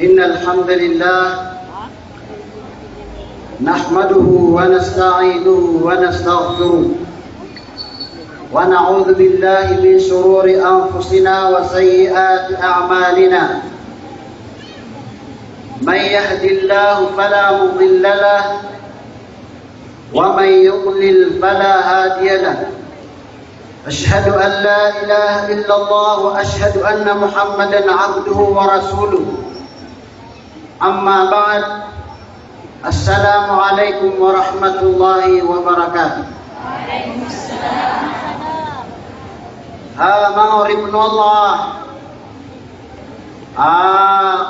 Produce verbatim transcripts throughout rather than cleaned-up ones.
إن الحمد لله نحمده ونستعينه ونستغفره، ونعوذ بالله من شرور أنفسنا وسيئات أعمالنا. من يهد الله فلا مضل له، ومن يضلل فلا هادي له. أشهد أن لا إله إلا الله، وأشهد أن محمدا عبده ورسوله. أما بعد، السلام عليكم ورحمة الله وبركاته. Ah, manga oripn o Allah, a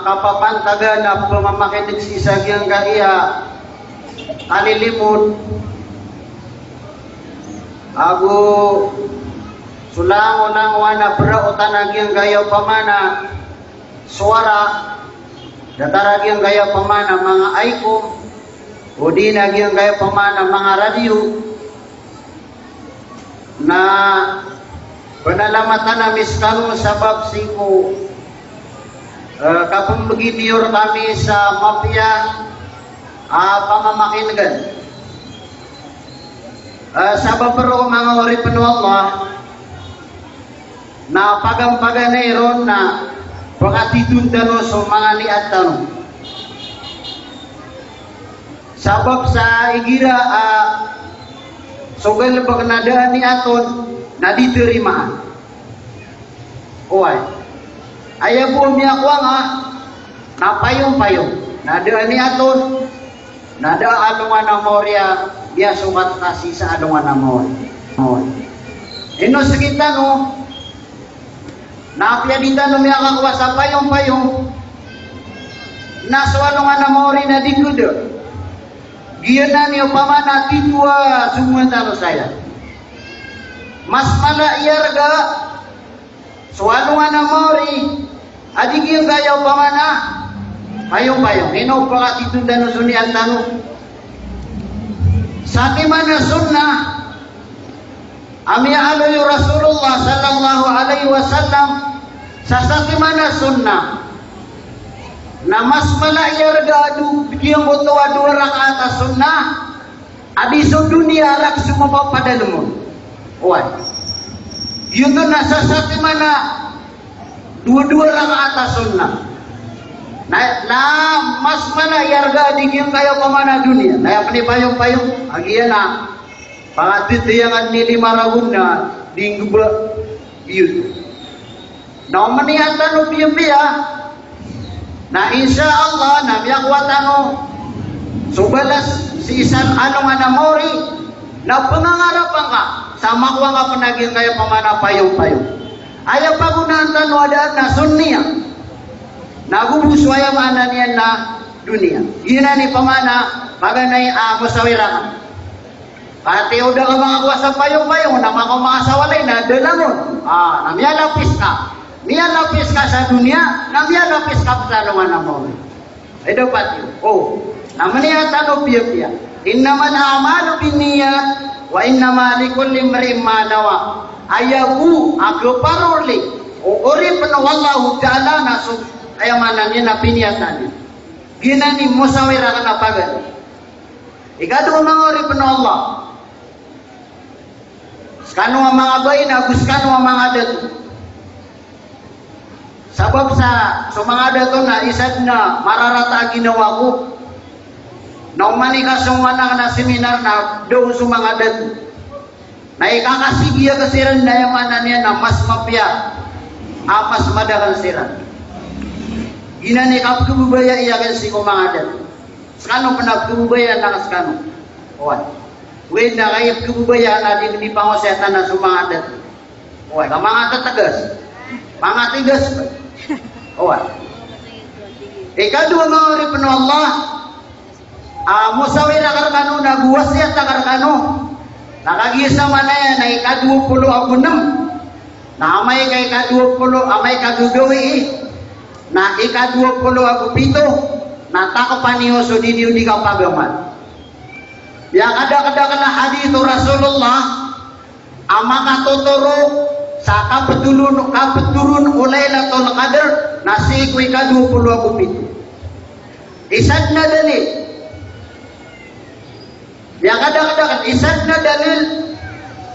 kapapantagan a pmamakin'g sii sa giyangkaya a kalilimod ago so langolangowan a braotan a giyangkaya opama na sowara, datar a giyangkaya opama na manga aykom, odi na giyangkaya opama na manga radio, na panalamatan ami skano sabap sii ko, eh, kapmbgini rkami sa mapiya a pamamakin'gan. Eh, sabap roo, manga oripn o Allah, na pagampaganay ron na pkatithoon tano so manga niyat tano. Sabap sa igira a so galbk na da a niyat on na di tarimaan. Oway. Aya bo a miyakowa nga na payompayong. Na da a niyat on, na da a alongan a maori a miyasokat ka sii sa alongan a maori. Maori. Ino skitano, na apiya di tano miyakakowa sa payompayong, na so alongan a maori na di ko da. Giyanan i opama na titho a somowa tano saya. Mas mala i arga so alongan a maori a di giyangkaya opama na payompayong. Ino pkatithoon tano so niyat tano? Satiman a sunnah a miyaaloy o Rasulullah sallallahu alaihi wasallam, sa satiman a sunnah na mas mala i arga a do, giyangkoto a dowa rakaat a sunnah a di so doniya a rakhs o mapapadalm on. Oway. Giyoto na sa satiman a dowa-dowa rakaat a sunnah. Na, na mas mala i arga a di giyangkaya opama na doniya. Na aya pn i payompayong a giya na pangatidayangan i lima ragon na di nggba. Giyoto. Na o maniyat tano piyapiya, na insha Allah na miyakowa tano so balas sii sa alongan a maori, na pngangarap angka sa makowa ngka pn a giyangkaya opama na payompayong. Aya pagonaan tano a daan na so niyat. Na ago bo so aya maana niyan na doniya. Giyanan i opama na paganay a mosawira ka. Katii o da ka mangakowa sa payompayong, na makaoma ka sa walay na da langon. Ah, na miyalapis ka. Miyalapis ka sa doniya, na miyalapis ka sa alongan a maori. Ay dapat iyo. O, na maniyat tano piyapiya. Innamal a'malu binniyat, wa innama likulli imri'in ma nawa. Aya bo a kaparoli o oripn o Allahu Ta'ala na so, aya maana niyan na piniyatan iyan. Giyanan i mosawira ka na paganay. Ikadowa, manga oripn o Allah, skano a manga bai na ago skano a manga dato. Sabap sa so manga dato na isa dn a mararata a ginawa ko. Na oman i kasoman akn a seminar na da on so manga dato. Na ikakasigi akn siran na aya maana niyan na mas mapiya a mas madakl siran. Giyanan i kapkhababayai akn sii ko manga dato. Skano pn a pkhababayaan akn skano. Oway. Oway, na kagiya pkhababayaan a di, di pangosiyatan a so manga dato. Oway, ka manga tatagas. Manga tigas. Oway. Ikadowa, manga oripn o Allah, a mosawira ka rkano na go wasiyat ka rkano. Na kagiya sa manaya na ikadowa polo ago nm. Na amay ka ikadowa polo, amay ka gagawii na ikadowa polo ago pito, na takpan iyo so di niyo di kapagamal. Miyakadakdakl a hadith o Rasulullah a makatotoro sa kaptoron, kaptoron o Lailatul Qadr na sii ko ikadowa polo ago pito. Isa dn a dalil. Miyakadakdakl, isa dn a dalil.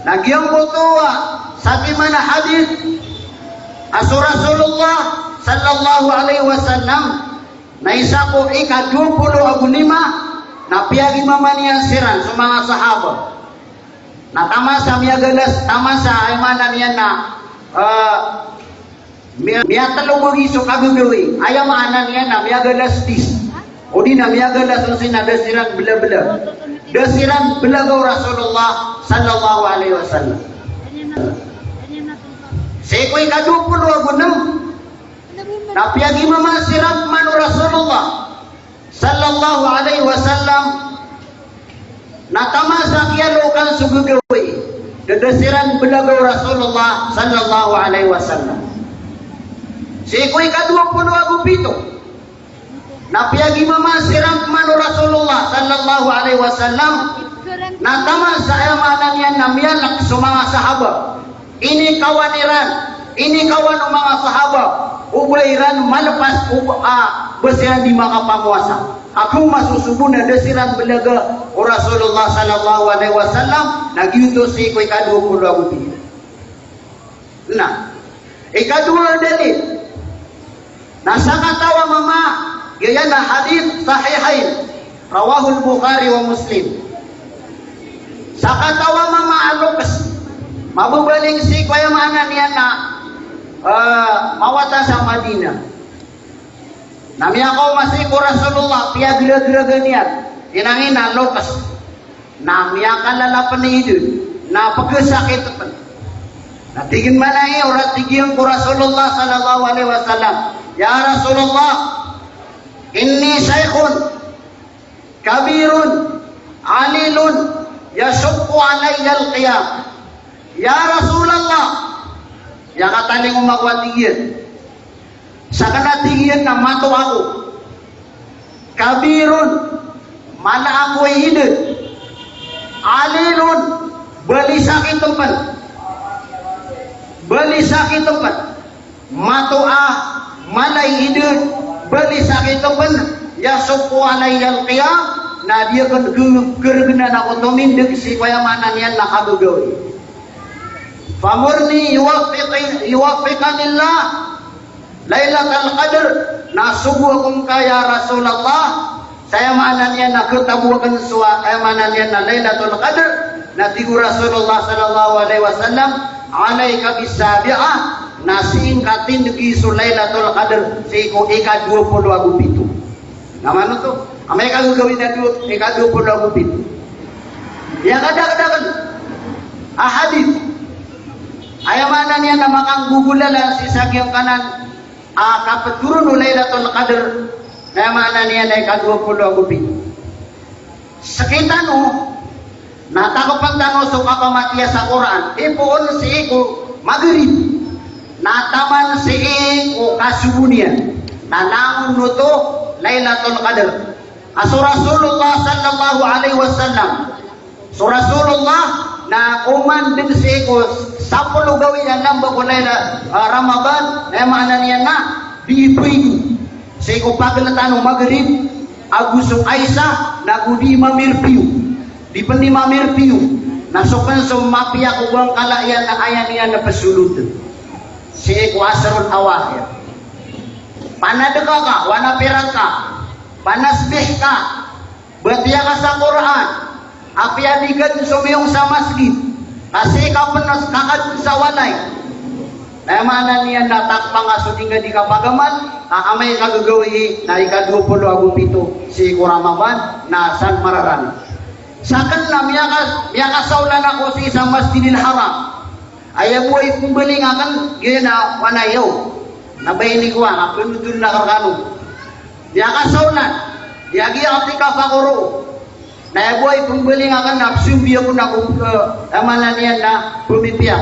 Na giyangkoto a satiman a hadith a so Rasulullah sallallahu alaihi wasallam na isa ko ika dowa polo ago lima na piyagimaman iyan siran so manga sahaba. Na taman sa miyagalas, taman sa, aya maana niyan na, eh, miya-, miyatlo bo giya so kagagawii. Aya maana niyan na miyagalastis. O di na miyagalas o sii na da siran blabla. Da siran blaga o Rasulullah sallallahu alaihi wasallam. Sii ko ika dowa polo ago nem, na piyagimaman siran man o Rasulullah sallallahu alaihi wasallam, na taman sa kiyalokan so gagawii, da siran blaga o Rasulullah sallallahu alaihi wasallam. Sii ko ika dowa polo ago pito, na piyagimaman siran man o Rasulullah sallallahu alaihi wasallam, na taman sa, aya maana niyan na miyalk so manga sahaba. Inikawan iran, inikawan o manga sahaba o ba iran malpas o ba, ah, ba siran di makapamowasa. Ago masosobo na da siran blaga o Rasulullah sallallahu alaihi wasallam, na giyoto sii ko ika dowa polo ago pito. Na ika dowa a dalil. Na sakataw a mama, giyanan a hadith sahihayn, rawahul Bukhari wa Muslim. Sakataw a mama a loks, mababaling sii ko aya maana niyan na, eh, mawata sa Madinah. Na miyakaoma sii ko Rasulullah, piyagragragan iyan, inangin a loks. Na miyakalala pn i idad, na pkhasakit pn. Na tig iyan mambo, ora tig iyan ko Rasulullah sallallahu alaihi wasallam, "Ya Rasulullah, inni shaykhun kabirun alilun yashuqqu alayya al-qiyam." Ya Rasulullah, iyakatalingoma ko a tig iyan. Sakn a tig iyan na mato ako. Kabirun, mala ako i idad. Alilun, balisakit pn. Balisakit pn. Mato a mala i idad, balisakit pn. Yashuqqu alayya al-qiyam, na di akn g-, grgnan ako tomindg sii ko aya maana niyan na kagagawii. Famurni yuwaffiqi-, yuwaffiqanillah Lailatul Qadr, na sogo akongka ya Rasulullah, sa aya maana niyan na khataboa akn so, aya maana niyan na Lailatul Qadr, na tig o Rasulullah sallallahu alaihi wasallam, "Alaika bis-sabi'ah," na sii ngka tindgi so Lailatul Qadr, sii ko ika dowa polo ago pito. Na mano oto? Amay ka gagawii na dowa, ika dowa polo ago pito. Aya kadakdakl a hadith. Aya maana niyan na makanggogolalan sii sa giyangkanan a kaptoron o Lailatul Qadr, na aya maana niyan na ika dowa polo ago pito. Sktano, na takpn tano so kapamatiya sa Qur'an, ipoon sii ko Maghrib, na taman sii ko kasogo niyan, na langon oto Lailatul Qadr. A so Rasulullah sallallahu alaihi wasallam, so Rasulullah na oman dn sii ko sapolo gawii a lamba ko Laila, ah, Ramadan, na aya maana niyan na di ipoigo sii ko pagltan o Maghrib ago so Isha, na go di mamirpiyo. Di pn di mamirpiyo. Na so pn so mapiya ko bangkala iyan na aya niyan na psolotn sii ko ashrul awakhir. Panadka ka, wana pirak ka, panasbih ka, batiya ka sa Qur'an, apiya di ka dn somiyong sa masgit, ka sii ka pn na skakad sa walay. Na aya maana niyan na takpanga so di ngka di kapagamal, ka amay ka gagawii na ika dowa polo ago pito sii ko Ramadan, na san mararani. Sakn na miyaka-, miyakasaolan ako sii sa Masjidil Haram. Aya bo i pmbaling akn, giya na wana iyo. Na ba ini ko a, na pnodon akn rkano. Miyakasaolan, aya giya i'tikaf ako roo. Na aya bo i pmbaling akn na pzambi ako na ko, eh, aya maana niyan na pmipiya.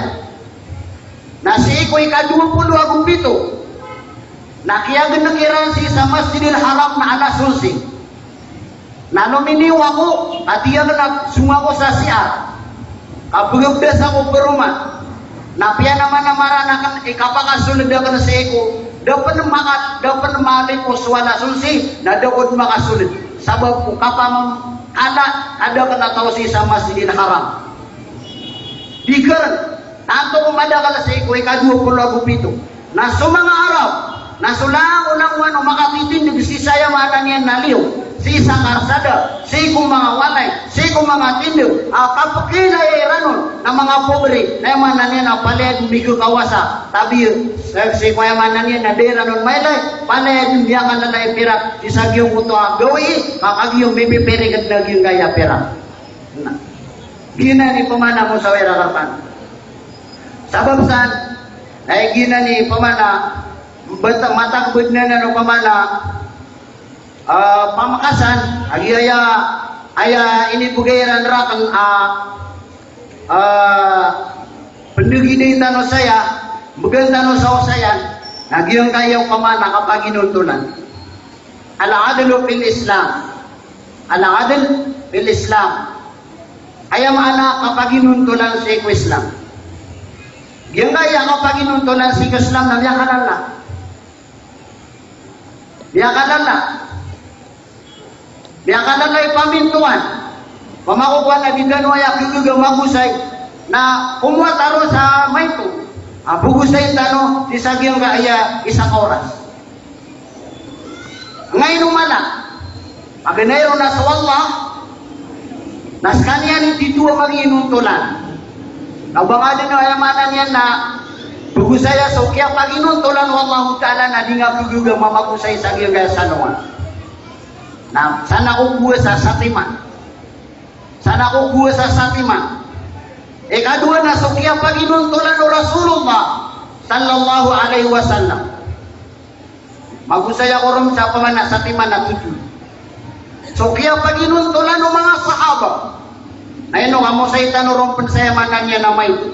Na sii ko ika dowa polo ago pito, na kiyagnk iran sii sa Masjidil Haram na alas onse. Na lominiyo ako, ka tig akn na song ako sa C R. Ka pgabdas ako paroman. Na piyanamanamaran akn i kapakasold akn sii ko Da pn maka, da pn malipos so alas onse, na da pn makasold. Sabap ko kapamangala, ka da kna taw sii sa Masjidil Haram. Di kr, tanto ko madakl sii ko ika dowa polo ago pito. Na so manga Arab, na so langolangowan o makatitindg sii sa aya maana niyan na liyo, sii sa karsada, sii ko manga walay, sii ko manga tindg, a kapkhailaya iran on na manga pobre, na aya maana niyan na palaya dn mikakawasa, tabiya, sii ko aya maana niyan na da iran on mailay, palaya dn miyakalala i pirak, sii sa giyangkoto a gawii, ka kagiya mipipirigd na giyangkaya pirak. Na giyanan i pman a mosawira rkano. Sabap san, na giyanan i pman a, bat-, matakbd anan o pman a, ah, pamakasan, agi aya, aya inibgay iran rakn a, ah, pndgiday tano saya, mbgan tano sa osayan, na giyangkaya o pman a kapaginontolan. Al-adlu fil Islam. Al-adl fil Islam. Aya maana kapaginontolan sii ko Islam. Giyangkaya kapaginontolan sii ko Islam na miyakalala. Miyakalala. Miyakalala i pamintoan. Pamakokowan a di tano aya kagaga magosay na komowa tano sa maito a pagosayin tano sii sa giyangkaya isa ka oras. Ngaino mala? Paganay ron a so Allah na skaniyan i titho a maginontolan. Na o ba nga dn, aya maana niyan na pagosaya so kiyapaginontolan o Allahu Ta'ala na di nga pagagama magosay sa giyangkaya salongan. Na san ako kowasa sa timan. San ako kowasa sa timan. Ikadowa na so kiyapaginontolan o Rasulullah sallallahu alaihi wasallam. Magosay ako ron sa pamana sa timan a titho. So kiyapaginontolan o manga sahaba. Na ino ka mosay tano ron pn sa aya maana niyan a maito.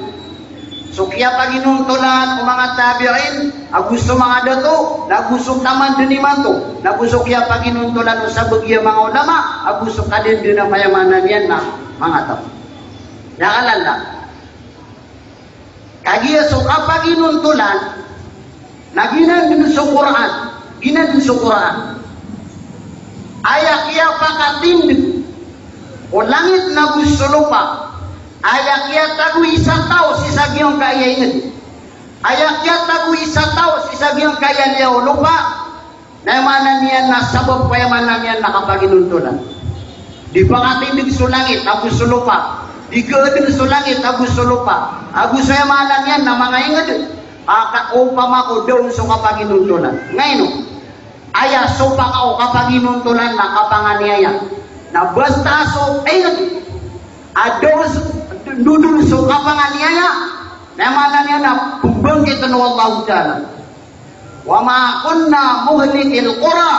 So kiyapaginontolan o manga tabi'in, ago so manga dato, na ago so taman dn imanto, na ago so kiyapaginontolan o sabagi a manga ulama, ago so kadndn a aya maana niyan na manga taw. Aya kalala. Kagiya so kapaginontolan, na giyanan dn so Qur'an, giyanan dn so Qur'an. Aya kiyapakatindg o langit na go so lopa, aya kiyatagoy sa taw sii sa giyangkaya ingd, aya kiyatagoy sa taw sii sa giyangkaya liyawaw o lopa, na aya maana niyan na sabap ko aya maana niyan na kapaginontolan. Di pakatindg so langit ago so lopa. Di kaadn so langit ago so lopa. Ago so aya maana niyan na manga ingd. Aka opama ko da on so kapaginontolan. Ngaino? Aya sopak o kapaginontolan na kapanganiyaya. Na basta so ingd a da on so, dodon so kapanganiyaya, na aya maana niyan na pmbangkitn o Allahu Ta'ala. Wa ma kunna muhlikil qura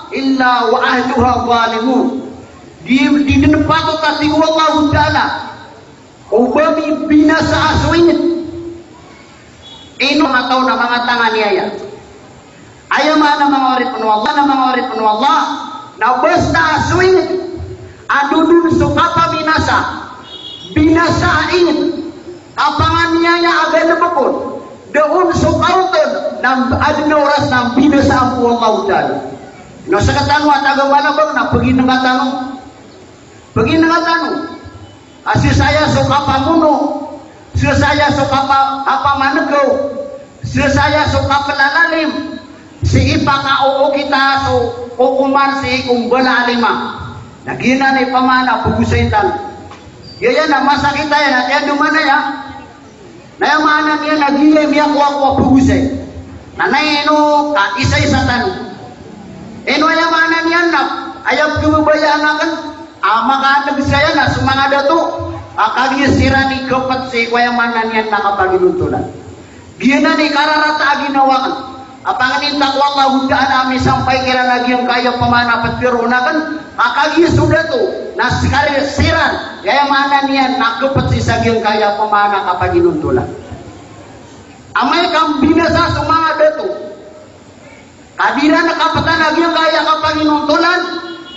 illa wa ahluha zalimun. Di, di dn patot a tig o Allahu Ta'ala o ba mi binasaa so ingd. Ino na taw na manga tanganiyaya. Aya maana manga oripn o Allah, na manga oripn o Allah, na basta so ingd a dodon so kapabinasa, binasa a ingd, kapanganiyaya a galbk on, da on so kaontn, na adn a oras na binasa o Allahu Ta'ala. Na sktano a taga Malabang na pginngka tano. Pginngka tano. A sii saya so kapamono, sii saya so kapa-, kapamangaw, sii saya so kaplalalim, sii pakaookita so kokoman sii ko mbala a lima. Na giyanan i pamana pgosayin tano. Giya na masakit aya na tiyan domanaya. Na aya maana niyan na giya i miyakowa ko a pagosay. Na ino ka isaisa tano. Ino aya maana niyan na aya pkhababayaan akn a makaadn saya na so manga dato a kagiya siran i kpt sii ko aya maana niyan na kapaginontolan. Giyanan i kararata a ginawa akn. A pangnin ta ko Allahu Ta'ala a misampay kiran a giyangkaya pamana ptharoon akn, a kagiya so dato na skaniyan siran, aya maana niyan na kpt sii sa giyangkaya pamana kapaginontolan. Amay ka mbinasa so manga dato, ka di ran kaptan a giyangkaya kapaginontolan,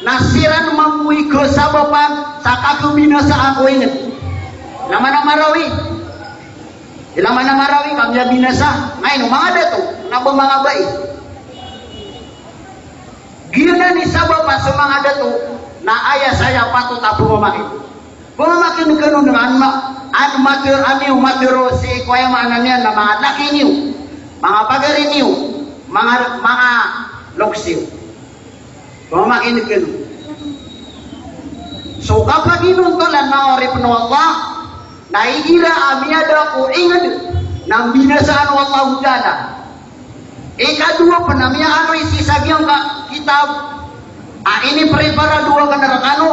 na siran mambo i kasabapan sa kakhabinasaan ko ingd. Ilay man a Marawi. Ilay man a Marawi ka miyabinasa. Ngaino, manga dato. Na ba manga bai. Giyanan i sabap a so manga dato na aya saya patot a pamamakin. Pamamakin kano na an ma-, an mater-, an iyo matero sii ko aya maana niyan na manga laki niyo, manga pagari niyo, manga, manga loks iyo. Pamamakin kano. So kapaginontolan, manga oripn o Allah, na igira a miyada ko ingd na mbinasaan o Allahu Ta'ala. Ikadowa pn a miyaaloy sii sa giyangka kitab a inipreparado akn rkano,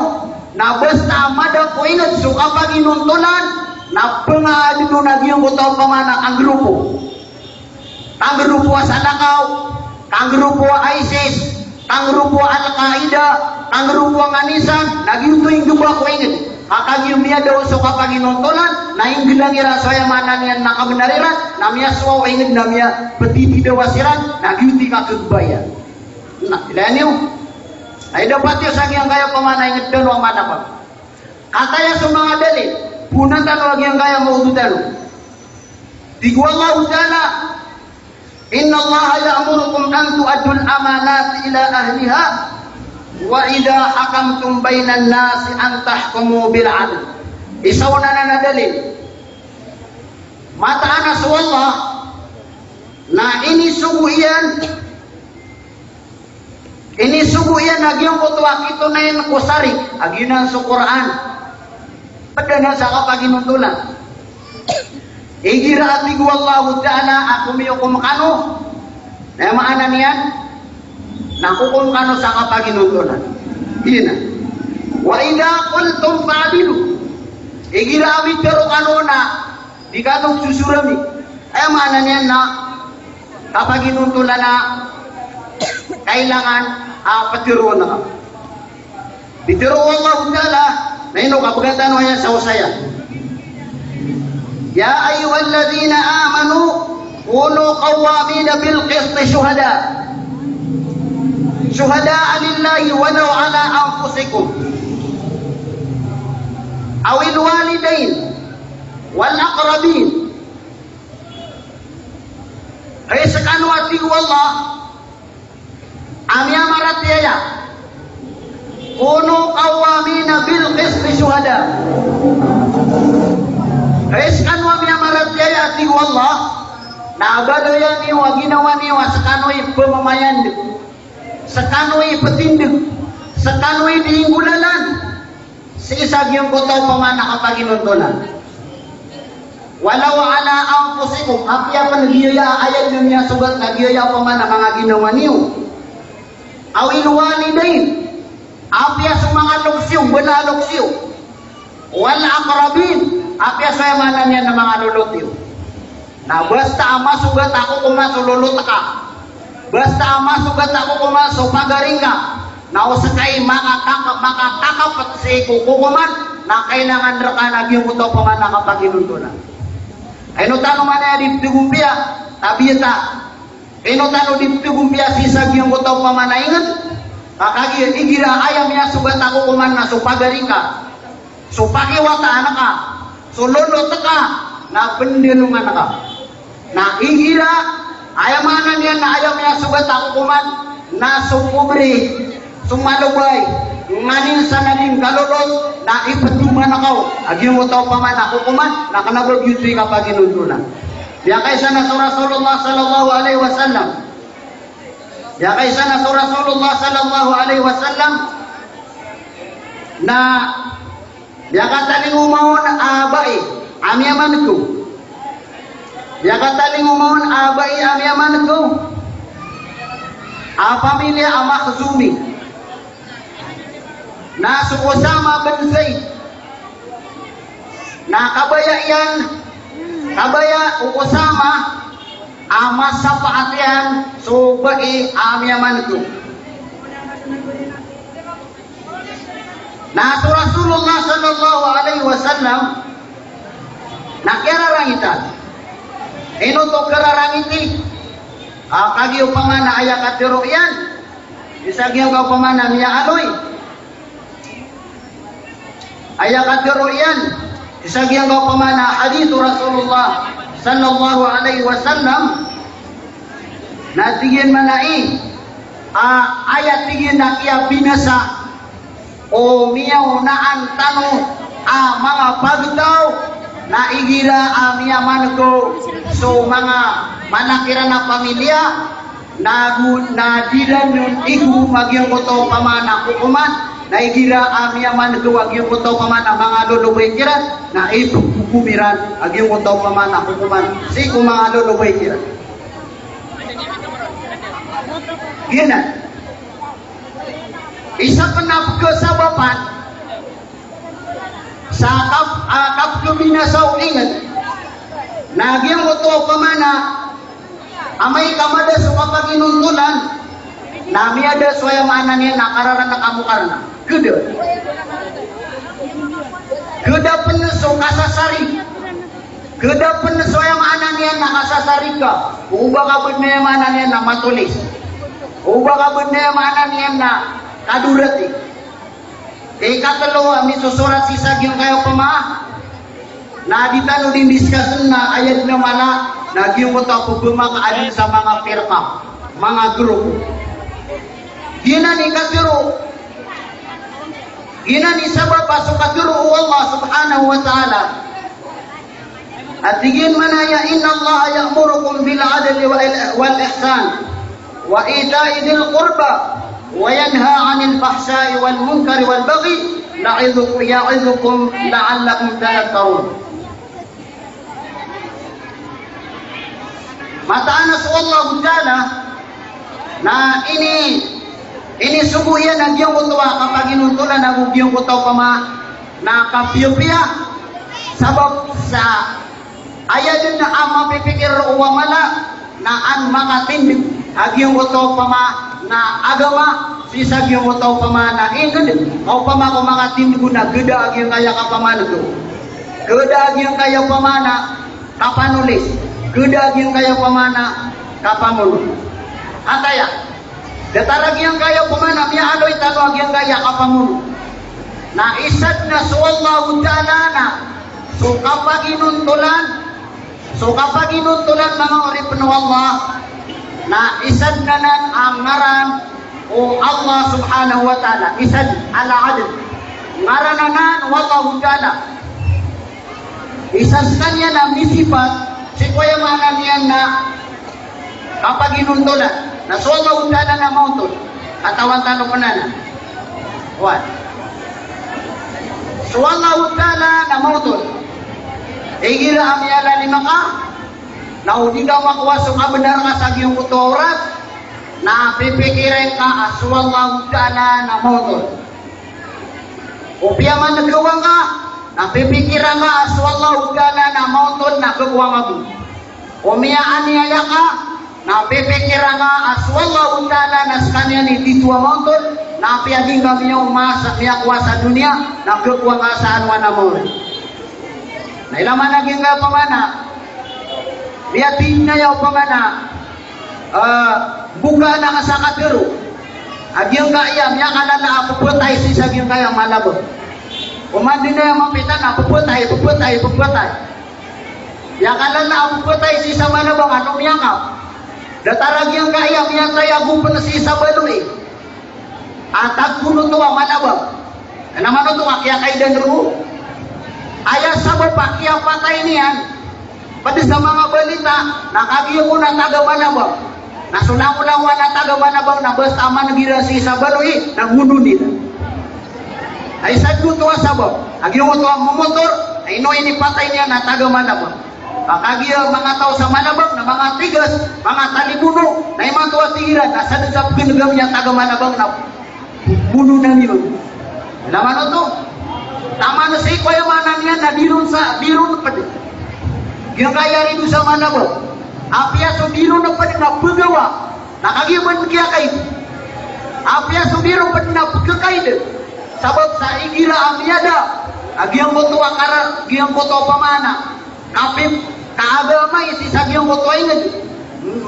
na basta a mada ko ingd so kapaginontolan, na pngaadn on a giyangkoto a opama na kanggrupo. Kanggrupo a Salakaw, kanggrupo a ISIS, kanggrupo a Al-Qaeda, kanggrupo a Ganisan, na giyoto i nggba ko ingd. Ka kagiya miyada on so kapaginontolan, na ingglang iran so aya maana niyan na kabnar iran, na miyasowa o ingd na miyaptitidawa siran, na giyoto i kakgba iyan. Na, ilaya niyo. Na ida pat iyo sa giyangkaya opama na ingd tano a manapag. Kataya so manga dalil, ponan tano a giyangkaya mawdu tano. Tig o Allahu Ta'ala, "Innallaha ya'murukum an tu'addul amanati ila ahliha, wa idha hakamtum bainan nasi an tahkumu bil adl." Isa on anan a dalil. Mataan a so Allah na inisogo iyan Inisogo iyan a giyangkoto a kitonayn ko sarik, a giyanan so Qur'an. Pd anan sa kapaginontolan. Igira a tig o Allahu Ta'ala a komiyokom kano, na aya maana niyan na kokom kano sa kapaginontolan. Giyanan. Wa idha qultum fa'dilu. Igira a mitharo kano na di kano sosorami. Aya maana niyan na kapaginontolan a kailangan a ptharoon ka. Pitharo o Allahu Ta'ala, na ino ka bgatan o aya sa osaya. Ya ayyuhalladhina amanu kunu qawwamina bil qisti shuhada. Shuhada'a lillahi walaw ala anfusikum. Awil walidayn wal aqrabin. Hay skano a tig o Allah a miyamaratiyaya, kunu qawwamina bil qisti shuhada. Hay skano a miyamaratiyaya a tig o Allah, na baloya niyo a ginawa niyo a skano i pmamayandg, skano i ptindg, skano i di inggolalan. Sii sa giyangkoto a opama na kapaginontolan. Walaw ala anfusikum, apiya pn giyaya a ayat na miyasogat na giyaya a opama na manga ginawa niyo. Awil walidayn, apiya so manga loks iyo, mbala a loks iyo. Wal aqrabin, apiya so aya maana niyan na manga lolot iyo. Na basta a masogat a kokoman so lolot ka, basta a masogat a kokoman so pagari ngka, na o ska i makakaka-, makakakapt sii ko kokoman, na kailangan rka na giyangkoto a opama na kapaginontolan. Ino tano manaya di pthagompiya, tabiyat a. Ino tano di pthagompiya sii sa giyangkoto a opama na ingd, ka kagiya igira a aya miyasogat a kokoman na so pagari ngka, so pakiwataan ka, so lolot ka, na pndalongan ka. Na igira, aya maana niyan na aya miyasogat a kokoman na so pobre, so malobay, nganin sa na di ngka lolot, na ipdoman ka on a giyangkoto a opama na kokoman, na kna ba giyoto i kapaginontolan. Miyakaisa na so Rasulullah sallallahu alaihi wasallam. Miyakaisa na so Rasulullah sallallahu alaihi wasallam na miyakatalingoma on a bai a miyamanto. Miyakatalingoma on a bai a miyamanto a pamilya a Makhzumi. Na so Usama bin Zaid. Na kabaya iyan, kabaya o Usama a masapaat iyan so bai a miyamanto. Na so Rasulullah sallallahu alaihi wasallam na kiyararangitan. Ino oto kararangiti? A, kagiya opama na aya katharo iyan, isa giyangka opama na miyaaloy. Aya katharo iyan, isa giyangka opama na hadith o Rasulullah sallallahu alaihi wasallam, Na tig iyan manaya, a, aya tig iyan a kiyabinasa o miyaonaan tano a manga pagtaw, na igira a miyaman'g o so manga mala kiran a pamilya, na go, na di ran iyan igorom a giyangkoto opama na kokoman, na igira a miyaman'g o a giyangkoto opama na manga lolobay kiran, na ipogogomi ran a giyangkoto opama na kokoman sii ko manga lolobay kiran. Giyanan. Isa pn a pkhasabapan sa kap-, ah, kapkhabinasa o ingd na giyangkoto opama na amay ka mada so kapaginontolan, na miyada so aya maana niyan na kararana ka mo karna. Khada. Khada pn so kasasari. Khada pn so aya maana niyan na kasasari ka. O ba ka bd na aya maana niyan na matolis. O ba ka bd na aya maana niyan na kadorati. Ikatlo a misosorat sii sa giyangkaya opama na di tano dii discuss na aya dn a mala na giyangkoto a pphamakaan sa manga firqa, manga grupo. Giyanan i katharo, giyanan i sabap a so katharo o Allah subhanahu wa ta'ala. A tig iyan manaya, "Innallaha ya'murukum bil adli wal, wal ihsan wa ita'i dhil qurba wa yanha 'anil fahsha'i wal munkari wal baghi ya'idhukum, ya'idhukum la'allakum tadhakkarun." Mataan a so Allahu Ta'ala na ini, inisogo iyan a giyangkoto a kapaginontolan ago giyangkoto a opama na kapiyapiya, sabap sa aya dn a mapipikir o mala na an makatindg a giyangkoto a opama na agama sii sa giyangkoto a opama na ingd, a opama ko makatindg on na khada a giyangkaya kapaman'g o, khada a giyangkaya opama na kapanolis, khada a giyangkaya opama na kapamono. Ataya, datar a giyangkaya opama na miyaaloy tano a giyangkaya kapamono. Na isa dn a so Allahu Ta'ala na so kapaginontolan, so kapaginontolan, manga oripn o Allah, na isa dn anan a ngaran o Allah subhanahu wa ta'ala, isa dn, al-adl. Ngaran anan o Allahu Ta'ala. Isa skaniyan a misipat sii ko aya maana niyan na kapaginontolan. Na so Allahu Ta'ala na maontol. Katawan tano pn anan. Oway. So Allahu Ta'ala na maontol. Igira a miyalalim ka, na o di ka makowa so kabnar ka sa giyangkoto a oras, na pipikiran ka a so Allahu Ta'ala na maontol. O piyaman'gawa ngka, na pipikiran ka a so Allahu Ta'ala na maontol na khakowa ngka bo. O miyaaniyaya ka, na pipikiran ka a so Allahu Ta'ala na skaniyan i titho a maontol, na apiya di ngka miyaoma sa, miyakowa sa doniya, na khakowa ngka sa anowan a maori. Na ilay man a giyangkaya opama na, miyatindg aya opama na, eh, bokaan ka sa katharo a giyangkaya miyakalala a pphatay sii sa giyangkaya malabang. Koman dn aya mapita na pphatay, pphatay, pphatay. Miyakalala a pphatay sii sa malabang, ano miyangkap? Datar a giyangkaya miyatay ago pn sii sa baloy a tagonoto a malabang. Kna man oto a kiyakaidan roo. Aya sabap a kiyapatay niyan pd sa manga balita na kagiya ko na taga malabang. Na so langolangon a taga malabang na basta a man'g iran sii sa baloy na gonon iran. Na isa dn oto a sabap. A giyangkoto a momotor, na ino inipatay niyan na taga malabang. Ka kagiya manga taw sa malabang na manga tigas, manga talibono, na imanto a tig iran na sadn sa pgn'gam iyan a taga malabang na bononan iyan. Ilay man oto. Taman sii ko aya maana niyan na di ron sa, di ron pd. Giyangkaya rido sa malabang. Apiya so di ron pd na pgawa. Na kagiya man kiyakaid. Apiya so di ron pd na pkakaid. Sabap sa igira a miyada a giyangkoto a kara, giyangkoto a opama na kapip, kaagama i sii sa giyangkoto a ingd.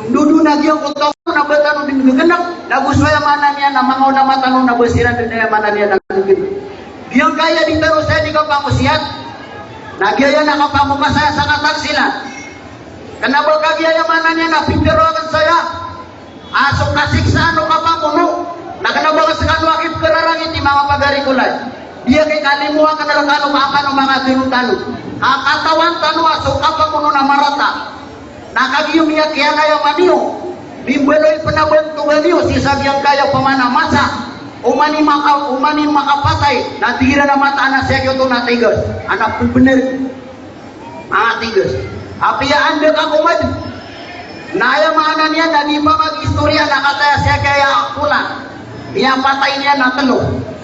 Ndodon a giyangkoto a opama na ba tano dn gggnk, na go so aya maana niyan na manga ulama tano na ba siran dn aya maana niyan na gggnk. Giyangkaya di tano saya di kapangosiyat, na giyaya na kapangokasa sa kataksilan. Kna ba kagiya aya maana niyan na pitharo akn saya A so kasiksaan o kapamono, na kna ba ka skano a kipkhararangit i manga pagari ko lay. Di aya kikalimoa kn rkano ka akn o manga dn tano. Ka katawan tano a so kapamono na marata. Na kagiya miyakiyalayama niyo, mimbaloy pn a bantogan iyo sii sa giyangkaya pman a masa, oman i maka-, oman i makapatay, na tig iran a mataan a sii a giyoto na tigas, a na pmbnar. Manga tigas. Apiya anda ka komad. Na aya maana niyan na di pamagistoriya na kataya sii a kaya a polan. Miyapatay niyan na tlo.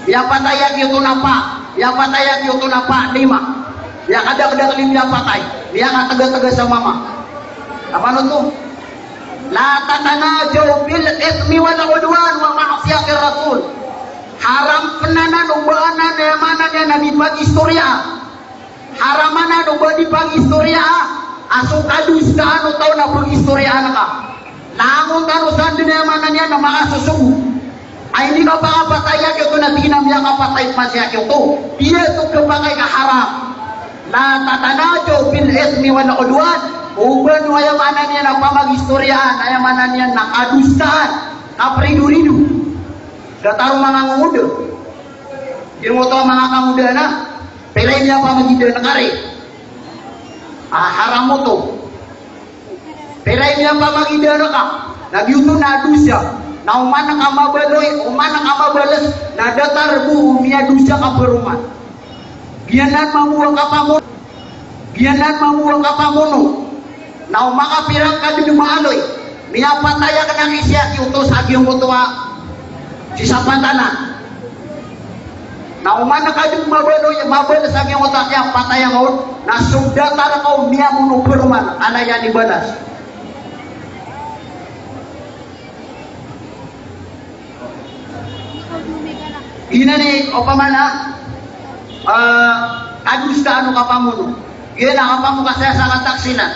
Miyapatay a giyoto na pa. Miyapatay a giyoto na pa, lima. Miyakadakdakl i miyapatay. Miyakatgatga sa mama. Apa no to? La tatanajaw bil ithmi wal udwan wa ma'siyatir rasul. Haram pn anan o ba anan, aya maana niyan na di pagistoriya. Haram anan o ba di pagistoriya a so kadosaan o taw na pagistoriyaan ka. Langon tano san dn, aya maana niyan na makasosogo. Ay, di ka pakapatay a giyoto na tig iyan a miyakapatay pman sii a giyoto. Di aya to khapakay ka haram. La tatanajaw bil ithmi wal udwan. O ba no, aya maana niyan na pamagistoriyaan, aya maana niyan na kadosaan, kapridorido. Datar o manga ngongoda. Giyoto a manga kangoda na. Pira i miyapamagidaan ka ri? A, haram oto. Pira i miyapamagidaan ka? Na giyoto na dosa. Na oman ka mabaloy, oman ka mabalas, na datar bo o miyadosa ka paroman. Giyanan mambo a kapamono. Giyanan mambo a kapamono. Na o makapira ka dn maaloy, miyapatay akn a sii a giyoto sa giyangkoto a sii sa pantanan. Na oman ka dn mabaloy, mabal sa giyangkoto a kiyapatay angka on, na so datar ka o miyamono paroman, anay a nibalas. Giyanan i opama na, ah, kadosaan o kapamono. Giyanan a kapamono ka sii sa kataksilan.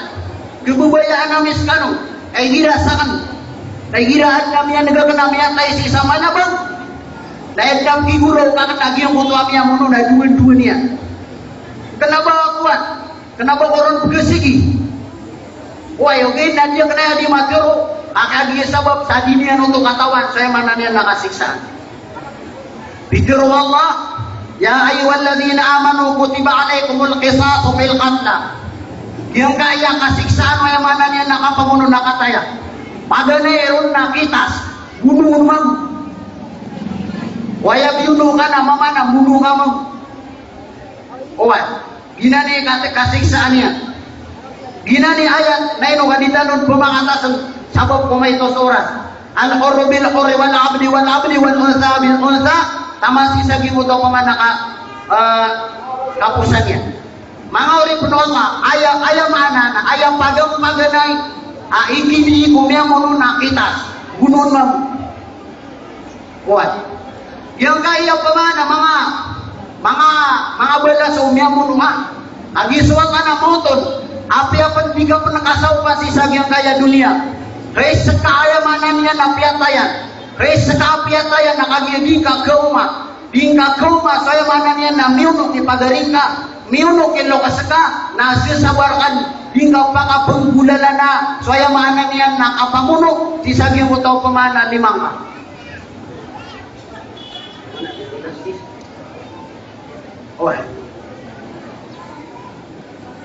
Khababayaan ami skano, ka igira sakn, ka igira adn a miyaneg akn a miyatay sii sa Malabang, na adn a migiraw ka kn a giyangkoto a miyamono na dowa-dowa niyan. Kna ba kowan, kna ba ko ron pkhasigi. Oway, ogaid na di akn aya di matharo, a kagiya sabap sa di niyan oto katawan so aya maana niyan na kasiksaan. Pitharo o Allah, "Ya ayyuhalladhina amanu kutiba alaykumul qisasu fil qatla." Giyangkaya kasiksaan o aya maana niyan na kapamono na kataya. Paganay ron na kitas, bonoon mambo. Oway, a biyono ka na mama na bono ka mambo. Oway, giyanan i kat-, kasiksaan iyan. Giyanan i ayat na ino ka di tano on pmakatasn sabap ko maito so oras. Al-hurru bil hurri wal abdi wal abdi wal untha bil untha. Taman sii sa giyangkoto a pman a ka-, eh, kaposan iyan. Manga oripn o Allah, aya, aya maana na, aya pagampaganay a ikini ko miyamono na kitas, bonoon mambo. Oway. Giyangkaya pman a manga, manga, manga balas o miyamono a. Kagiya so Allah na maoto on, apiya pn di ka pn kasaopan sii sa giyangkaya doniya. Hay ska, aya maana niyan na piyatayan. Hay ska a piyatayan na kagiya di ngka kaoma. Di ngka kaoma so aya maana niyan na miyonok i pagari ngka, miyonok i loks ka, na sasabar ka, di ngka pakapnggolalan a so aya maana niyan na kapamono sii sa giyangkoto a pman a lima ngka. Oway.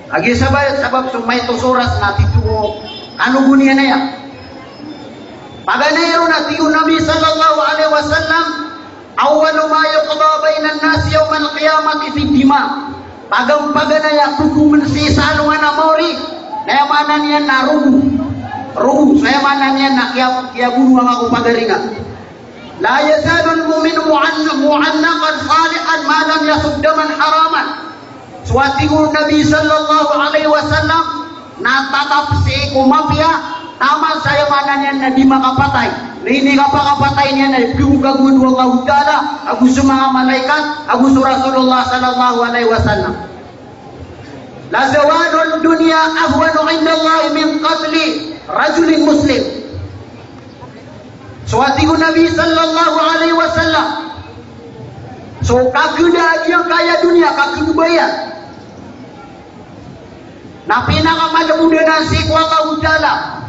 Kagiya sabap, sabap so maito so oras na titho ko kanogon iyan aya. Paganay ron a tig o Nabi sallallahu alaihi wasallam, "Awwalu ma yuqda bainan nasi yawmal qiyamati fid dima." Pagampaganay a kokomn sii sa alongan a maori, na aya maana niyan na rogo. Rogo, so aya maana niyan na kiya-, kiyabonoa ngka ko pagari ngka. "La yazalul mu'minu mu'an-, mu'annaqan salihan ma lam yasub daman haraman." So a tig o Nabi sallallahu alaihi wasallam, na tatap sii ko mapiya taman sa aya maana niyan na di makapatay. Na ini kapakapatay niyan na ipkhagogagoan o Allahu Ta'ala, ago so manga malaikat, ago so Rasulullah sallallahu alaihi wasallam. "La zawalud dunya ahwanu indallahi min qatli rajulin muslim." So a tig o Nabi sallallahu alaihi wasallam, so kakhada a giyangkaya doniya, kakhada iyan, na pinakamalbod anan sii ko Allahu Ta'ala,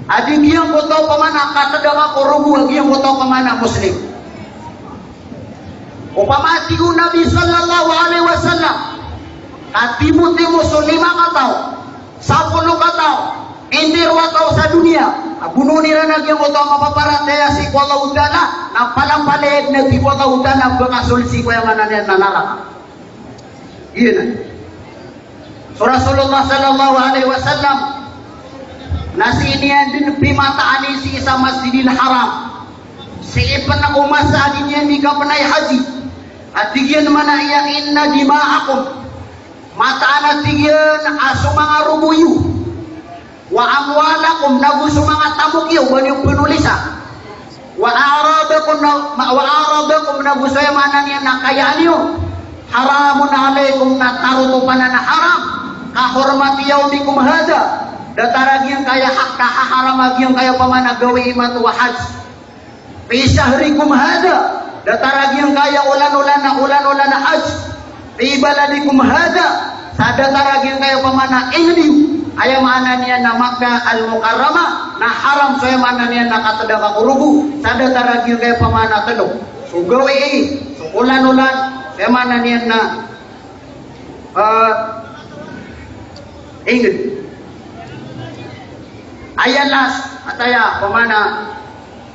A di giyangkoto pamana katdaka ko rogo a giyangkoto pamana Muslim. Opama a tig o Nabi sallallahu alaihi wasallam, ka timotimo so lima kataw, sapolo kataw, intiro a taw sa doniya a bonoon iran a giyangkoto a mapaparatiyaya sii ko Allahu Ta'ala, na palapalaya dn a tig o Allahu Ta'ala a pkasold sii ko aya maana niyan na naraka. Giyanan. So Rasulullah sallallahu alaihi wasallam na sii niyan dn pimataani sii sa Masjidil Haram, sii pn ko masa a di niyan di kapnay haji. A tig iyan mambo a, "Inna dima'akum," mataan a tig iyan a so manga rogo iyo, "wa amwalakum," nago so manga tamok iyo, ba niyo pnolisa, "wa a'radakum," na, ma-, "wa a'radakum," nago so aya maana niyan na kayaan iyo, "haramun alaikum," na tarotop anan a haram, "ka hurmati yaumikum hadha," datar a giyangkaya ha-, kahaharam a giyangkaya pamana gawii imanto a hajj. "Fi shahrikum hadha," datar a giyangkaya olan-olan a, olan-olan a hajj. "Fi baladikum hadha," sa datar a giyangkaya pamana ingd iyo, aya maana niyan na Makkah Al-Mukarramah, na haram so aya maana niyan na katdaka ko rogo, sa datar a giyangkaya pamana tlo. So gawii, so olan-olan, so aya maana niyan na Ah, ingd. Aya last, ataya, pamana,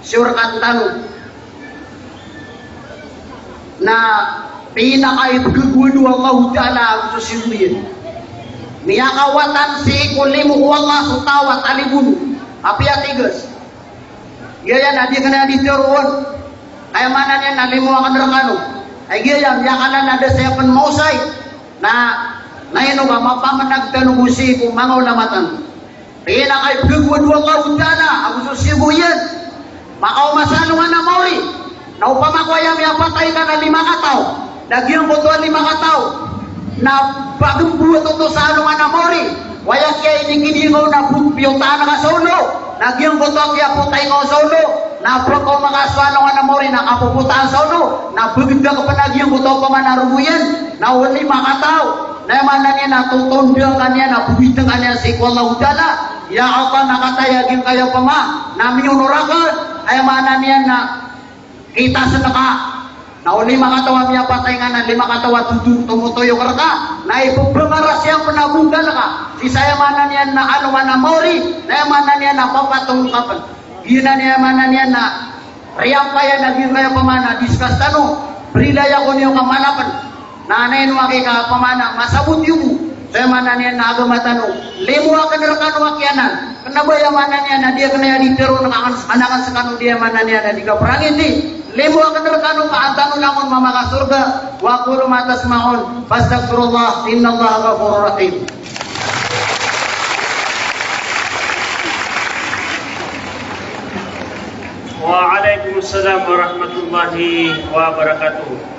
sure kan tano na pinakaibgagowad o Allahu Ta'ala so siyoyin. Miyakawatan sii ko limo o Allah so taw a talibon. Apiya tigas. Giya iyan a di kna di tharoon. Aya maana niyan na limo akn rkano. Ay giya iyan, miyakalala da saya pn maosay. Na, na ino ba mapamnag tano bo sii ko manga ulama tano. Pinakaibgagowad o Allahu Ta'ala ago so siyoyin. Makaoma sa alongan a maori. Na opama ko aya miyapatay ka na lima kataw, na giyangkoto a lima kataw na pagmboat oto sa alongan a maori, aya kiya inikidi ngka on na piyotayaan ka sa olo, na giyangkoto a kiyapotay ngka on sa olo na pkaoma ka so alongan a maori na kapopotaan sa olo, na pagdakp na giyangkoto a pamana rogo iyan, na o lima kataw, na aya maana niyan na totonda ka niyan na bowit ka niyan sii ko Allahu Ta'ala. Ya Allah, na kataya giyangkaya pama na miyono rakn, aya maana niyan na kitas ka. Na o lima kataw a miyapatay ngka na lima kataw a totoyo, tomotoyo rka, na ipbangaras iyan pn a bonggal ka sii sa aya maana niyan na alongan a maori, na aya maana niyan na papatong ka pn. Giyanan i aya maana niyan na riyampaya na giyangkaya pamana discuss tano, brilaya ko niyo ka malapn. Na ino aki ka pamana masabot iyo bo. So aya maana niyan na agama tano, limo akn rkano a kiyanan. Kna ba aya maana niyan na di akn aya di tharoon ka an-, anan akn skano di aya maana niyan na di kaprangiti. Limo akn rkano ka an tano langon mamakasorga. Wa aqulu ma tasma'un. Fastaghfirullah. Innallaha ghafurur rahim. Wa alaikumussalam warahmatullahi wabarakatuh.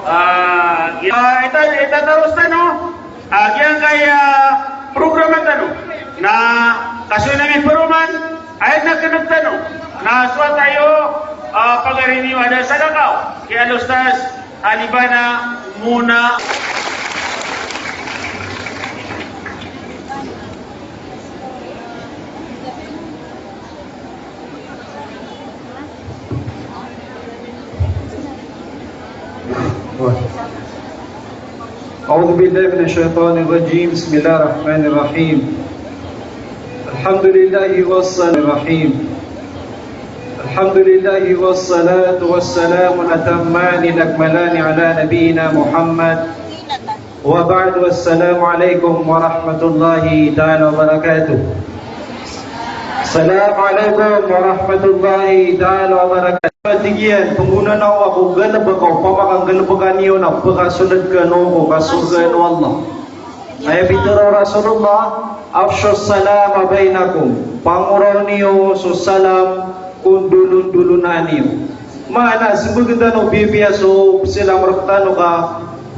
Ah, ya, ita, ita terus tano. Ah, giyangkaya program tano. Na kasoy na miperoman, ayat na keneg tano. Na so wata iyo, ah, pagari niyo ada sadaka. Ki Al-Ustaz Alibana Muna. أعوذ بالله من الشيطان الرجيم. بسم الله الرحمن الرحيم. الحمد لله والصلاة الرحيم. الحمد لله والصلاة والسلام الأتمان الأكملان على نبينا محمد وبعد، السلام عليكم ورحمة الله تعالى وبركاته. السلام عليكم ورحمة الله تعالى وبركاته. Tig iyan, penggunaan ako a galebek, opama ka nggalebek kaniyo na pekasold kano ko kasorgaan o Allah. Aya pitharo o Rasulullah, "Afshus salama bainakum." Pangoraw niyo so salam ko ndolondolonaan iyo. Maana, sembag tano bibiya so pesalam rektano ka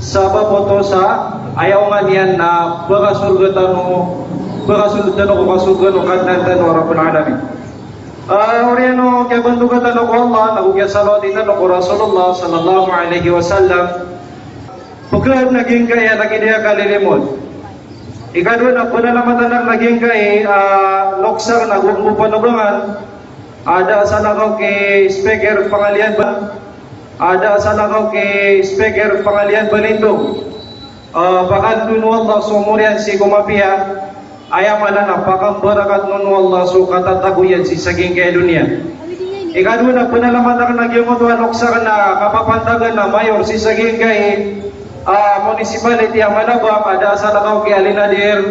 sabap oto sa aya onga niyan na pekasorga tano, pekasold tano ko kasorgaan o Kadnan tano a Rabbul Alamin. Ah, oriyan o kiyabantoga tano ko Allah, nago kiyasalawati tano ko Rasulullah sallallahu alaihi wasallam. Pegad na giyangkaya na giya di kalilimod. Ikadowa na panalamatan akn a giyangkai a lokes akn a gombo panobangan, a da a salakaw ki Speaker Pangalian Ba, a da a salakaw ki Speaker Pangalian Balintong. A, pakandon o Allah so omor iyan sii ko mapiya, aya maana na pakambarakatn on o Allah so katatago iyan sii sa giyangkai a doniya. Ikadowa na panalamatan akn a giyangkoto a lokes akn a kapapantagan a mayor sii sa giyangkai a municipality a Malabang, a da a salakaw ki Alina Dear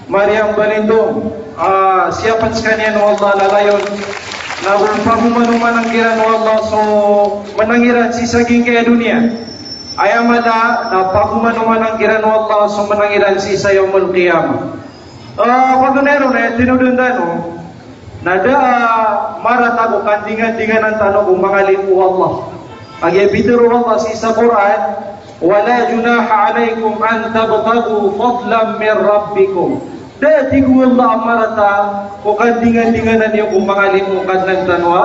Mariam Balintong, a, siyapn skaniyan o Allah a lalayon, na go pagomanomanan kiran o Allah so manang iran sii sa giyangkai a doniya. Aya maana na pagomanomanan kiran o Allah so manang iran sii sa Yawmul Qiyamah. A, paganay ron na aya tinodan tano, na da a marata ko kandingandinganan tano ko manga limo o Allah. Kagiya pitharo o Allah sii sa Qur'an, "Wa la junaha alaykum an tabtaghu fadlan min rabbikum." Da, tig o Allah, a marata ko kandingandinganan iyo ko manga limo o Kadnan tano a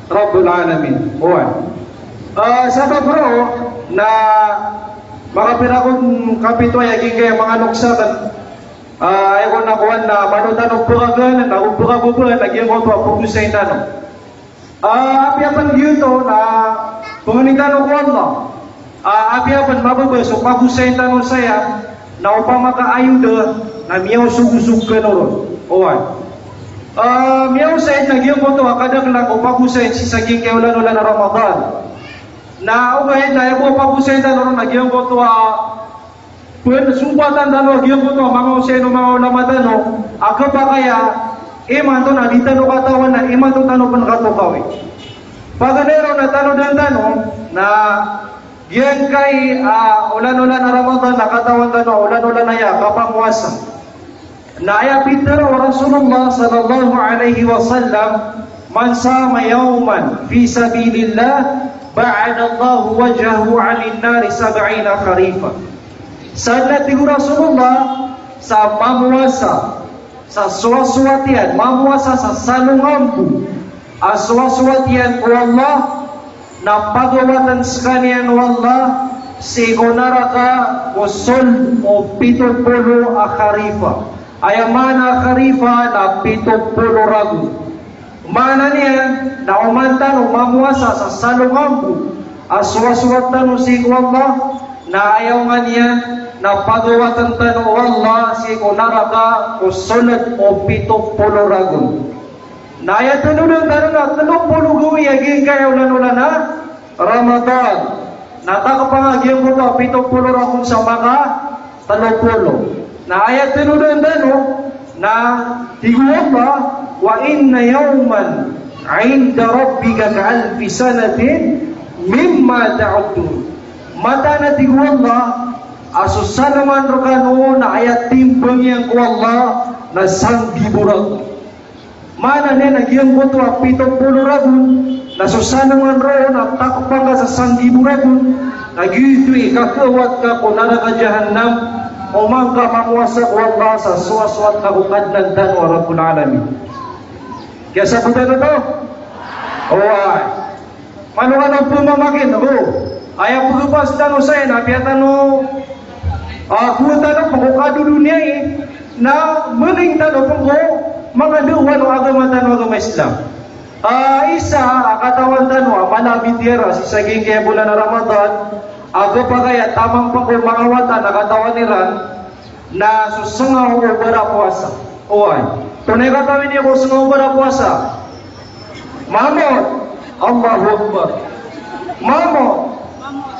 Rabbul Alamin. Oway. A, sabap roo na makapira kon kapito aya giyangkai a manga lokes akn. A, aya kon a kowan na mano tano pkagalan, na o pkababaan a giyangkoto a pagosayin tano. A, apiya pn giyoto na pangnin tano ko Allah. A, apiya pn mababa so pagosayin tano saya, na opama ka ayod na miyaosogosog kano ron. Oway. A, miyaosay na giyangkoto a kadaklan ko pagosayin sii sa giyangkai a olan-olan a Ramadan. Na ogaid na aya bo a pagosayin tano ron na giyangkoto a pn sompatan tano a giyangkoto a manga osayin o manga ulama tano a kapakay a imanto na di tano katawan na imanto tano pn katokawi. Paganay ron na tanodan tano na giyangkai a olan-olan a Ramadan na katawan tano a olan-olan aya a kapamowasa. Na aya pitharo o Rasulullah sallallahu alaihi wasallam, "Man sama yawman fi sabilillah, ba'adallahu wajhahu 'anin nari sab'ina kharifa." Sadn a tig o Rasulullah, sa mamowasa sa sowasowat iyan, mamowasa sa salongan bo a sowasowat iyan ko Allah, na pagawatan skaniyan o Allah sii ko naraka ko sold o pito polo a kharifa. Aya maana a kharifa na pito polo ragon. Maana niyan na oman tano mamowasa sa salongan bo a sowasowat tano sii ko Allah, na aya onga niyan na pagawatan tano o Allah sii ko naraka ko sold o pito polo ragon. Na aya tanodan tano na telo polo gawii a giyangkai a olan-olan a Ramadan. Na takpa nga giyangkoto a pito polo ragon sa maka telo polo. Na aya tanodan tano na tig o Allah, "Wa inna yawman 'inda rabbika ka alfi sanatin mimma ta'uddun." Mataan a tig o Allah a so salongan rkano na aya timbang iyan ko Allah na sanggibo ragon. Maana niyan na giyangkoto a pito polo ragon na so salongan roo na takpa nga sa sanggibo ragon, na giyoto i kakawat ka ko naraka Jahannam, oman ka mamowasa ko Allah sa sowasowat ka ko Kadnan tano a Rabbul Alamin. Kiyasabotan oto? Oway. Mano ka na pmamakin, ago aya pkhapas tano saya na apiya tano, a, kowa tano pn ko kadodoniyai, na mling tano pn ko manga dawa o agama tano a agama Islam. A, isa a katawan tano a mala a bitiyara sii sa giyangkai a bolan a Ramadan, a kapakay a taman pn ko manga wata na katawan iran, na so sngaw o barapowasa. Oway. Tonaa i katawi niyo ko sngaw o barapowasa? Mamot. Allahu Akbar. Mamot.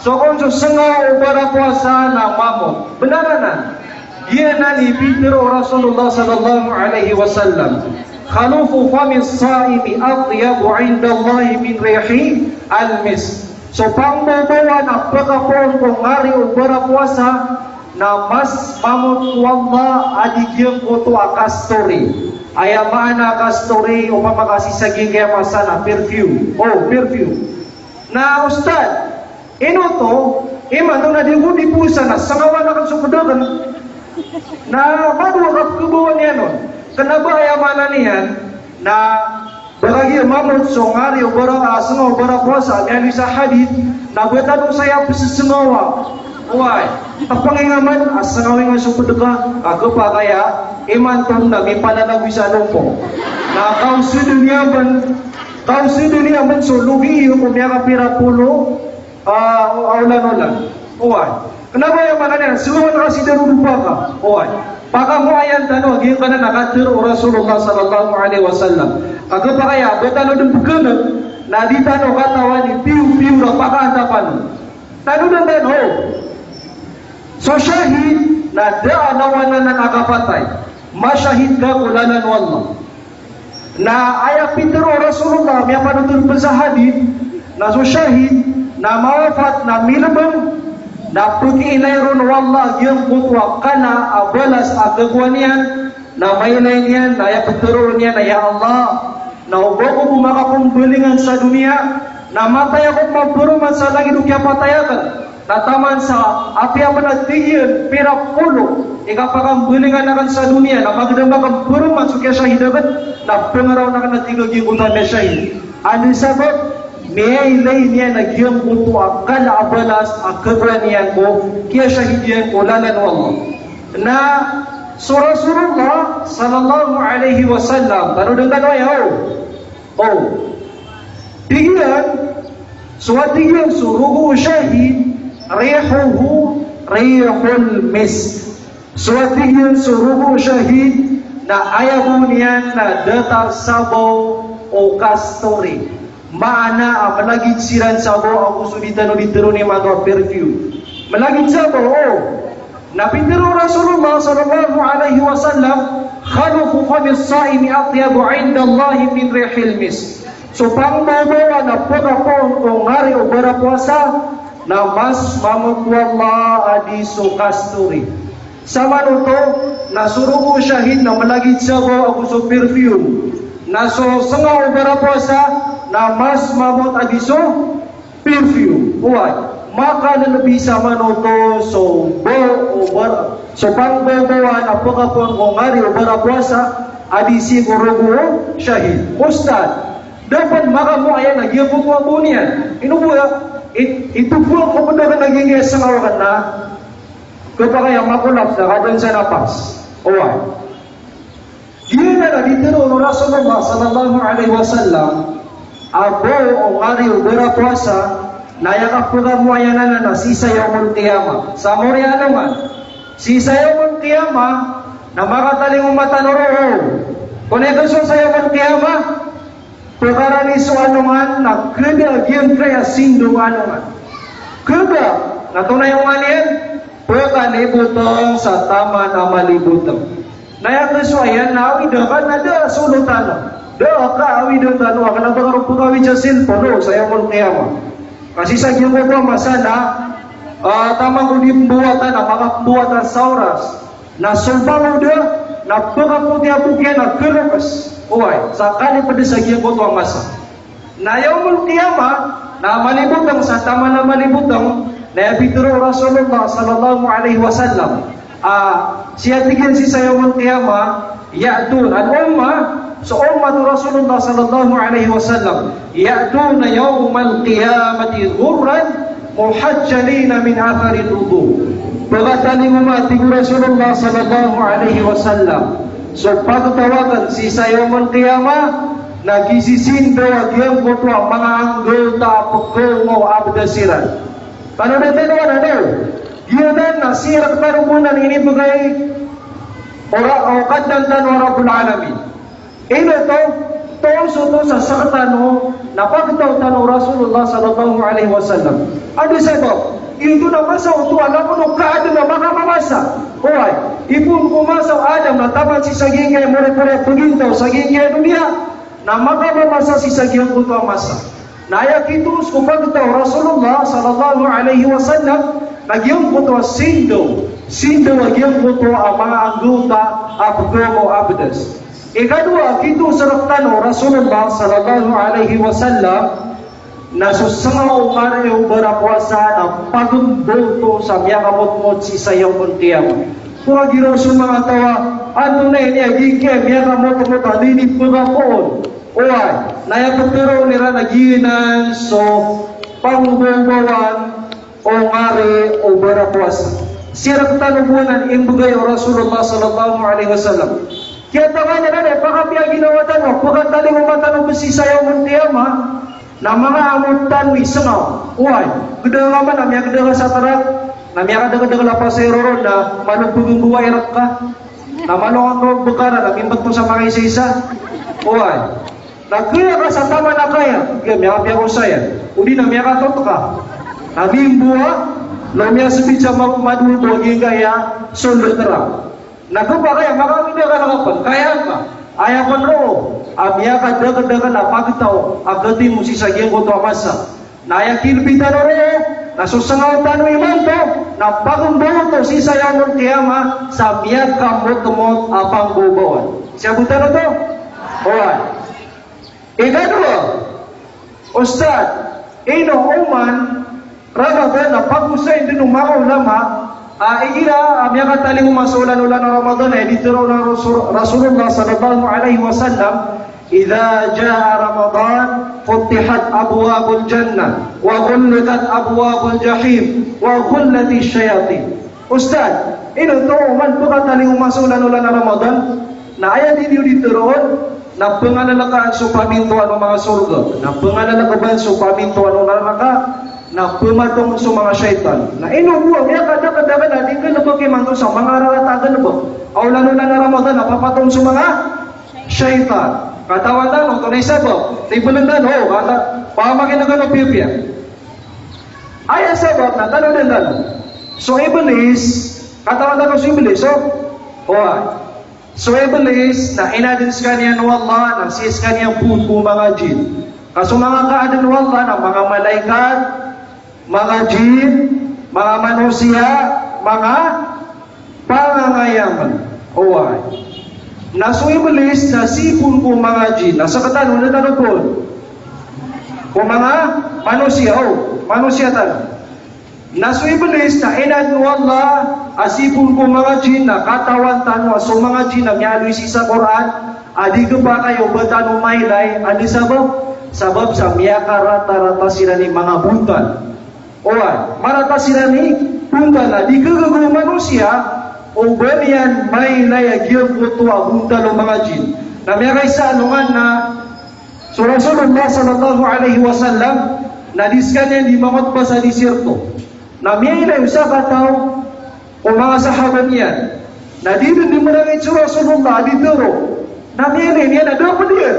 So kon so sngaw o barapowasa na mamot. Bnar anan. Giyanan i pitharo o Rasulullah sallallahu alaihi wasallam, "Khalufu famis saimi atyabu indallahi min rihil misk." So pangbabawan a pkapoon ko ngari o barapowasa na mas mamot ko Allah a di giyangkoto a kastori. Aya maana a kastori, opama ka sii sa giyangkai a masa na perfume. O, perfume. Na, Ustad, ino oto? Imanto na di ko di powasa na sngawan akn so pd akn. Na madowa ka pkhabawan iyan on. Kna ba aya maana niyan na ba kagiya mamot so ngari o bara, a, sngaw o barapowasa, miyaaloy sa hadith, na ba tano saya pzsngawa. Oway, a pangay nga man a sangawing a so pd ka, a khapakay a imanto na mipalalagoy sa lompong. Na kaosdn iyan pn, kaosdn iyan pn so logi iyo ko miyakapira polo a, a olanolan. Oway. Kna ba aya maana niyan, so man ka si daro dopa ka. Oway. Pakamoayan tano a giyangkanan a katharo o Rasulullah sallallahu alaihi wasallam. Ka khapakay a ba tano dn pkhan'g na di tano katawan i piyo-piyo a pakaantapan. Tano dn tano. So shahid na da a lawan anan a kapatay. Mashahid ka ko lalan o Allah. Na aya pitharo o Rasulullah, miyapanothol pn sa hadith, na so shahid na mawafat na milbng, na pkiilay ron o Allah giyangkoto a kala a balas a khakowa niyan, na mailay niyan, na aya pitharo niyan na, "Ya Allah, na o ba ako bo makapmbalingan sa doniya, na matay ako pman paroman sa lagid o kiyapatay akn." Na taman sa apiya pn a tig iyan pira polo i kapakambalingan akn sa doniya, na magdam akn paroman so kiyashahid akn, na pangaraw akn a tig a giyangkoto a miyashahid. Anda sabap? Miyailay niyan a giyangkoto a kala a balas a khakowa niyan ko kiyashahid iyan ko lalan o Allah. Na so Rasulullah sallallahu alaihi wasallam, tano dn tano aya, o. O. Tig iyan, so a tig iyan so rogo o shahid, rihuhu rihul misk. So a tig iyan so rogo o shahid, na aya bo niyan na datar sabaw o kasturi. Maana a malagid siran sabaw ago so di tano di tharoon imanto a perfume. Malagid sabaw, o. Na pitharo o Rasulullah sallallahu alaihi wasallam, "Khalufu famis saimi atyabu indallahi min rihil misk." So pangbabawan a pkapoon o ngari o barapuasa na mas mamot ko Allah a di so kasturi. Samanoto na so rogo o shahid na malagid sabaw ago so perfume. Na so snga o barapuasa na mas mamot a di so perfume. Oway, makalbi samanoto so bo o bar-, so pangbabawan a pkapoon o ngari o barapuasa a di sii ko rogo o shahid. Ustadh, da pn makamoayan a giyangkoto a bo niyan. Ino bo aya, it-, ito bo a kapd akn a giyangkaya snga akn na khapakay a makolap na kadn sa napas. Oway. Giyanan a di tharoon o Rasulullah sallallahu alaihi wasallam a bo o ngari o barapuasa na aya kapkamoayan anan na sii sa yawmul qiyamah. Sa mori a alongan. Sii sa yawmul qiyamah na makatalingoma tano roo. Kon ito so sa yawmul qiyamah, pkarani so alongan na khada a giyangkaya sindaw a alongan. Khada, na tonaa i onga niyan? Pkalibotng sa taman a malibotng. Na aya kasowa iyan na awida ka na da a solo tano. Da a kaawida tano a kna ba ka ron pkawid sa cellphone, o, sa yawmul qiyamah. Ka sii sa giyangkoto a masa na, ah, taman ko di pmbowatan a makapmbowatan sa oras. Na so bangoda na pkapoti a bok iyan a kaloks. Oway, sa kalipd sa giyangkoto a masa. Na yawmul qiyamah, na malibotng sa taman a malibotng, na aya pitharo o Rasulullah sallallahu alaihi wasallam. Ah, sii a tig iyan sii sa yawmul qiyamah, ya'tun, al ummah, so ummat o Rasulullah sallallahu alaihi wasallam, ya'tuna yawmal qiyamati ghurran muhajjalina min atharil wudu. Pkatalingoma, tig o Rasulullah sallallahu alaihi wasallam, so pagtaw akn sii sa yawmul qiyamah, na kisisindaw a giyangkoto a manga anggawta a pkhaoma o abdas iran. Tano dn tano anan, o. Giyanan na sii rktano bo nan inibgay o Ra-, o Kadnan tano a Rabbul Alamin. Ino oto, toos oto sa sktano na pagtaw tano o Rasulullah sallallahu alaihi wasallam. Anda sabap? Giyoto na masa oto a langon o kaadn a makamamasa. Oway, ipoon ko masa o Adam na taman sii sa giyangkaya moripori a pagintaw sa giyangkaya doniya. Na makamamasa sii sa giyangkoto a masa. Na aya kitoos ko pagtaw o Rasulullah sallallahu alaihi wasallam, na giyangkoto a sindaw, sindaw a giyangkoto a manga anggawta a pkhaoma o abdas. Ikadowa a kitoos rktano o Rasulullah sallallahu alaihi wasallam, na so snga o ngari o barapowasa na pagmbawto sa miyakamotmot sii sa yawmul qiyamah. Oway, giraw so manga taw a antonaa ini a giyangkai a miyakamotmot a di niyan pkhapoon. Oway, na aya ptharoon iran na giyanan so pangbabawan o ngari o barakowasa. Sii rektano bo anan imbegay o Rasulullah sallallahu alaihi wasallam. Kiyatangan anan a pakapiya ginawa tano, pekatalingoma tano bo sii sa yawmul qiyamah, na manga amot tano i sengaw. Oway, geda nga man a miyageda ka sa trak, na miyakadakadakl a pasahero ron na malo pegembowa i rek ka. Na malo nga ko bekara na mimbet ko sa manga isa-isa. Oway. Na kaya ka sa taman a kaya, kaya miyapiya ko saya. Odi na miyakatot ka. Na mimbowa, na miyasebit sa ma-, madodo a giyangkaya sold a trak. Na kepakay a makawida ka na kapen, kaya ka. Aya pen roo a miyakadakadakl a pagtaw a katimo sii sa giyangkoto a masa. Na aya kilbi tano roo, na so sengaw tano imanto, na pagembowa oto sii sa yawmul qiyamah sa miyakamotmot a panggobawan. Siyabot tano oto? Oway. Ikadowa, Ustadh, ino oman Ramadan a pagosayn den o manga ulama a igira a miyakatalingoma so olan-olan a Ramadan a initero o Rasul-, Rasulullah sallallahu alaihi wasallam, "Idha jaa Ramadan, futihat abwabul jannah, wa ghulliqat abwabul jahim, wa ghullatish shayatin." Ustadh, ino oto oman pekatalingoma so olan-olan a Ramadan? Na aya di niyo di teroon, na pengalelekaan so pamintoan o manga sorga, na pengalelekaan so pamintoan o naraka, na pematong so manga shaytan. Na ino bo a miyakadakadakl a di kelebek imanto sa manga rarata a kelebek a olan-olan a Ramadan a papatong so manga shaytan? Katawan tano, antonaa i sabap? Tibelen tano, o, kata, pamakinegen o piyapiya. Aya sabap na tano den tano. So Iblis, katawan tano so Iblis, o? Oway. So Iblis, na inaden sekaniyan o Allah, na sii sekaniyan poon ko manga jin. Ka so manga kaaden o Allah, na manga malaikat, manga jin, manga manosiya, manga pangangayamn. Oway. Na so Iblis, na sii poon ko manga jin. Na sekatano, na tano poon ko manga manosiya, o, manosiya tano. Na so Iblis, na inaden o Allah a sii poon ko manga jin, na katawan tano a so manga jin a miyaaloy sii sa Qur'an a di kepakay o ba tano mailay, anda sabap? Sabap sa miyakaratarata siran i manga bontal. Oway, marata siran i bontal a di kagaga o manosiya o ba niyan mailay a giyangkoto a bontal o manga jin. Na miyakaisa a alongan na so Rasulullah sallallahu alaihi wasallam, na di sekaniyan di mangotba sa disyerto. Na miyailay o sakataw o manga sahaba niyan. Na di den di merangit so Rasulullah a di tero. Na miyailay niyan a da a ped iyan.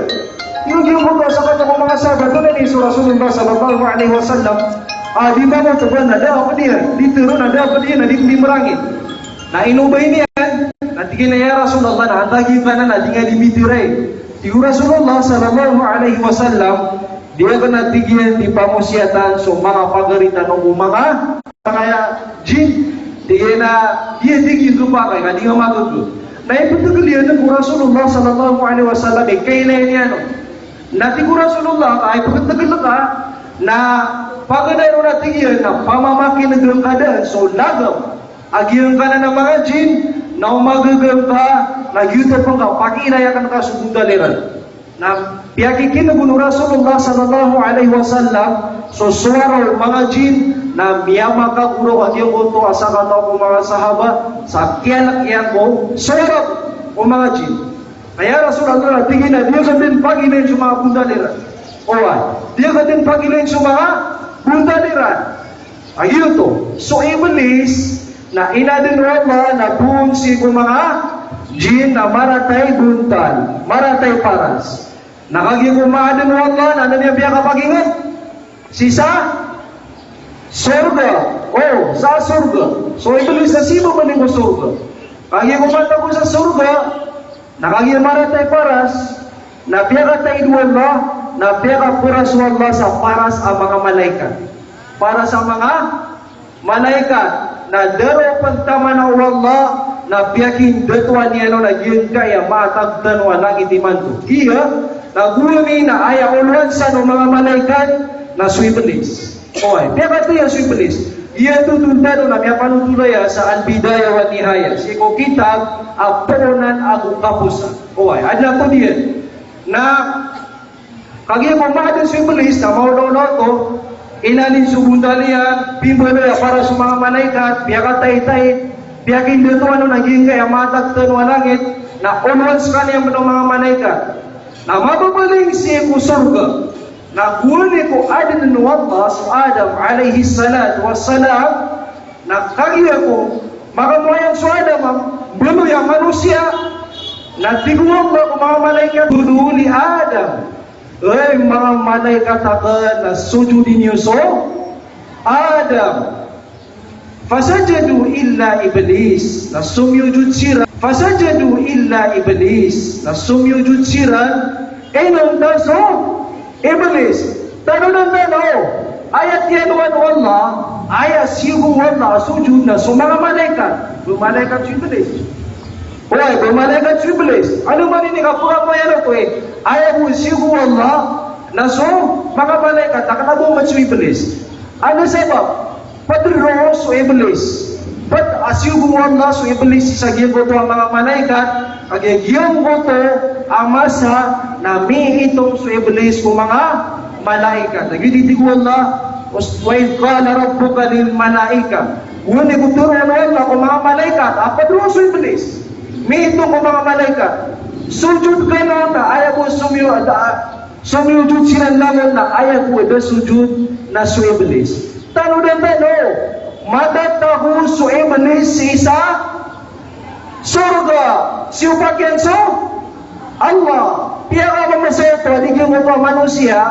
Iyo, iyo, bo, sakataw o manga sahaba, tonaa i so Rasulullah sallallahu alaihi wasallam a di mangotba na da a ped iyan. Di tero na da a ped iyan, na di, di merangit. Na inobay niyan, na tig iyan a, "Ya Rasulullah, na antaa giyangkanan a di nga di mitero?" Tig o Rasulullah sallallahu alaihi wasallam, "Di aken," a tig iyan, "di pamosiyatan so manga pagari tano o manga, manga jin." Tig iyan a, "Di, tig iyan, di pakailay, di nga matoto." Na ipetegel iyan ko Rasulullah sallallahu alaihi wasallam i kailay niyan on. Na tig o Rasulullah, a ipetegel ka, na paganay ron, a tig iyan, na pamamakinegen ka den so lagam a giyangkanan a manga jin, na o magaga ka, na giyoto pen ka pakiilay aken ka so bontal iran. Na piyakikineg o Rasulullah sallallahu alaihi wasallam so sowara o manga jin, na miyamakagoraok a giyangkoto a sakataw ko manga sahaba sa kiyalek iyan ko sowara o manga jin. Ka ya Rasulullah, tig iyan a di aken den pakiilayn so manga bontal iran. Oway, di aken den pakiilayn so manga bontal iran. A giyoto, so Iblis, na inaden o Allah na poon sii ko manga jin na marata i bontal, marata i paras. Na kagiya ko maaden o Allah na anda niyan piyakapakinged? Sii sa sorga. O, sa sorga. So Iblis na sii bo manen ko sorga. Kagiya ko matago sa sorga, na kagiya marata i paras, na piyakataid o Allah, na piyakaparas o Allah sa paras a manga malaikat. Paras a manga malaikat, na da roo pen taman o Allah, na piyakindatoan iyan on a giyangkaya matag tano a langit imanto. Giya, na gowani na aya olowan san o manga malaikat, na so Iblis. Oway, piyakataya so Iblis. Iya totol tano na miyapanothol aya sa Al-Bidayah wa Nihayah. Sii ko kitab a Poonan ago Kaposan. Oway, adn a tod iyan. Na kagiya ko maaden so Iblis, na maolaola oto, Inalin so bontal iyan, pimbaloy a para so manga malaikat, piyakataitaid, piyakindato anan a giyangkaya matag tano a langit, na olowan skaniyan pn o manga malaikat. Na mababaling sii ko sorga, na gowani ko adn o Allah so Adam alayhis salatu wassalam, na kagiya ko makamoayan so Adam a mbaloy a manosiya, na tig o Allah ko manga malaikat, "Ud'u li Adam." Hay manga malaikat akn, na sojodi niyo so Adam. Fasajadu illa Iblis, na somiyojod siran. Fasajadu illa Iblis, na somiyojod siran inonta so Iblis. Tanodan tano, aya tiyaroa o Allah, aya siyogo o Allah a sojod na so manga malaikat. Ba malaikat so Iblis? Oway, ba malaikat so Iblis? Ano man ini kapakamoayan oto, eh? Aya bo siyogo o Allah na so manga malaikat, na kna ba omat so Iblis. Ano sabap? Pd roo so Iblis. Pd a siyogo o Allah so Iblis sii sa giyangkoto a manga malaikat, kagiya giyangkoto a masa na miitong so Iblis ko manga malaikat. Lagid i tig o Allah, "Wa idh qala rabbuka lil malaikah." Gowani ko tharoon o Allah ko manga malaikat a pd roo so Iblis. Miitong ko manga malaikat. Sojod kano, na aya bo somiyo-, da-, somiyojod siran langon, na aya bo da sojod na so Iblis. Tanodan tano, matatago so Iblis sii sa sorga, siyopak iyan so Allah. Piyakamamasa oto a di giyangkoto a manosiya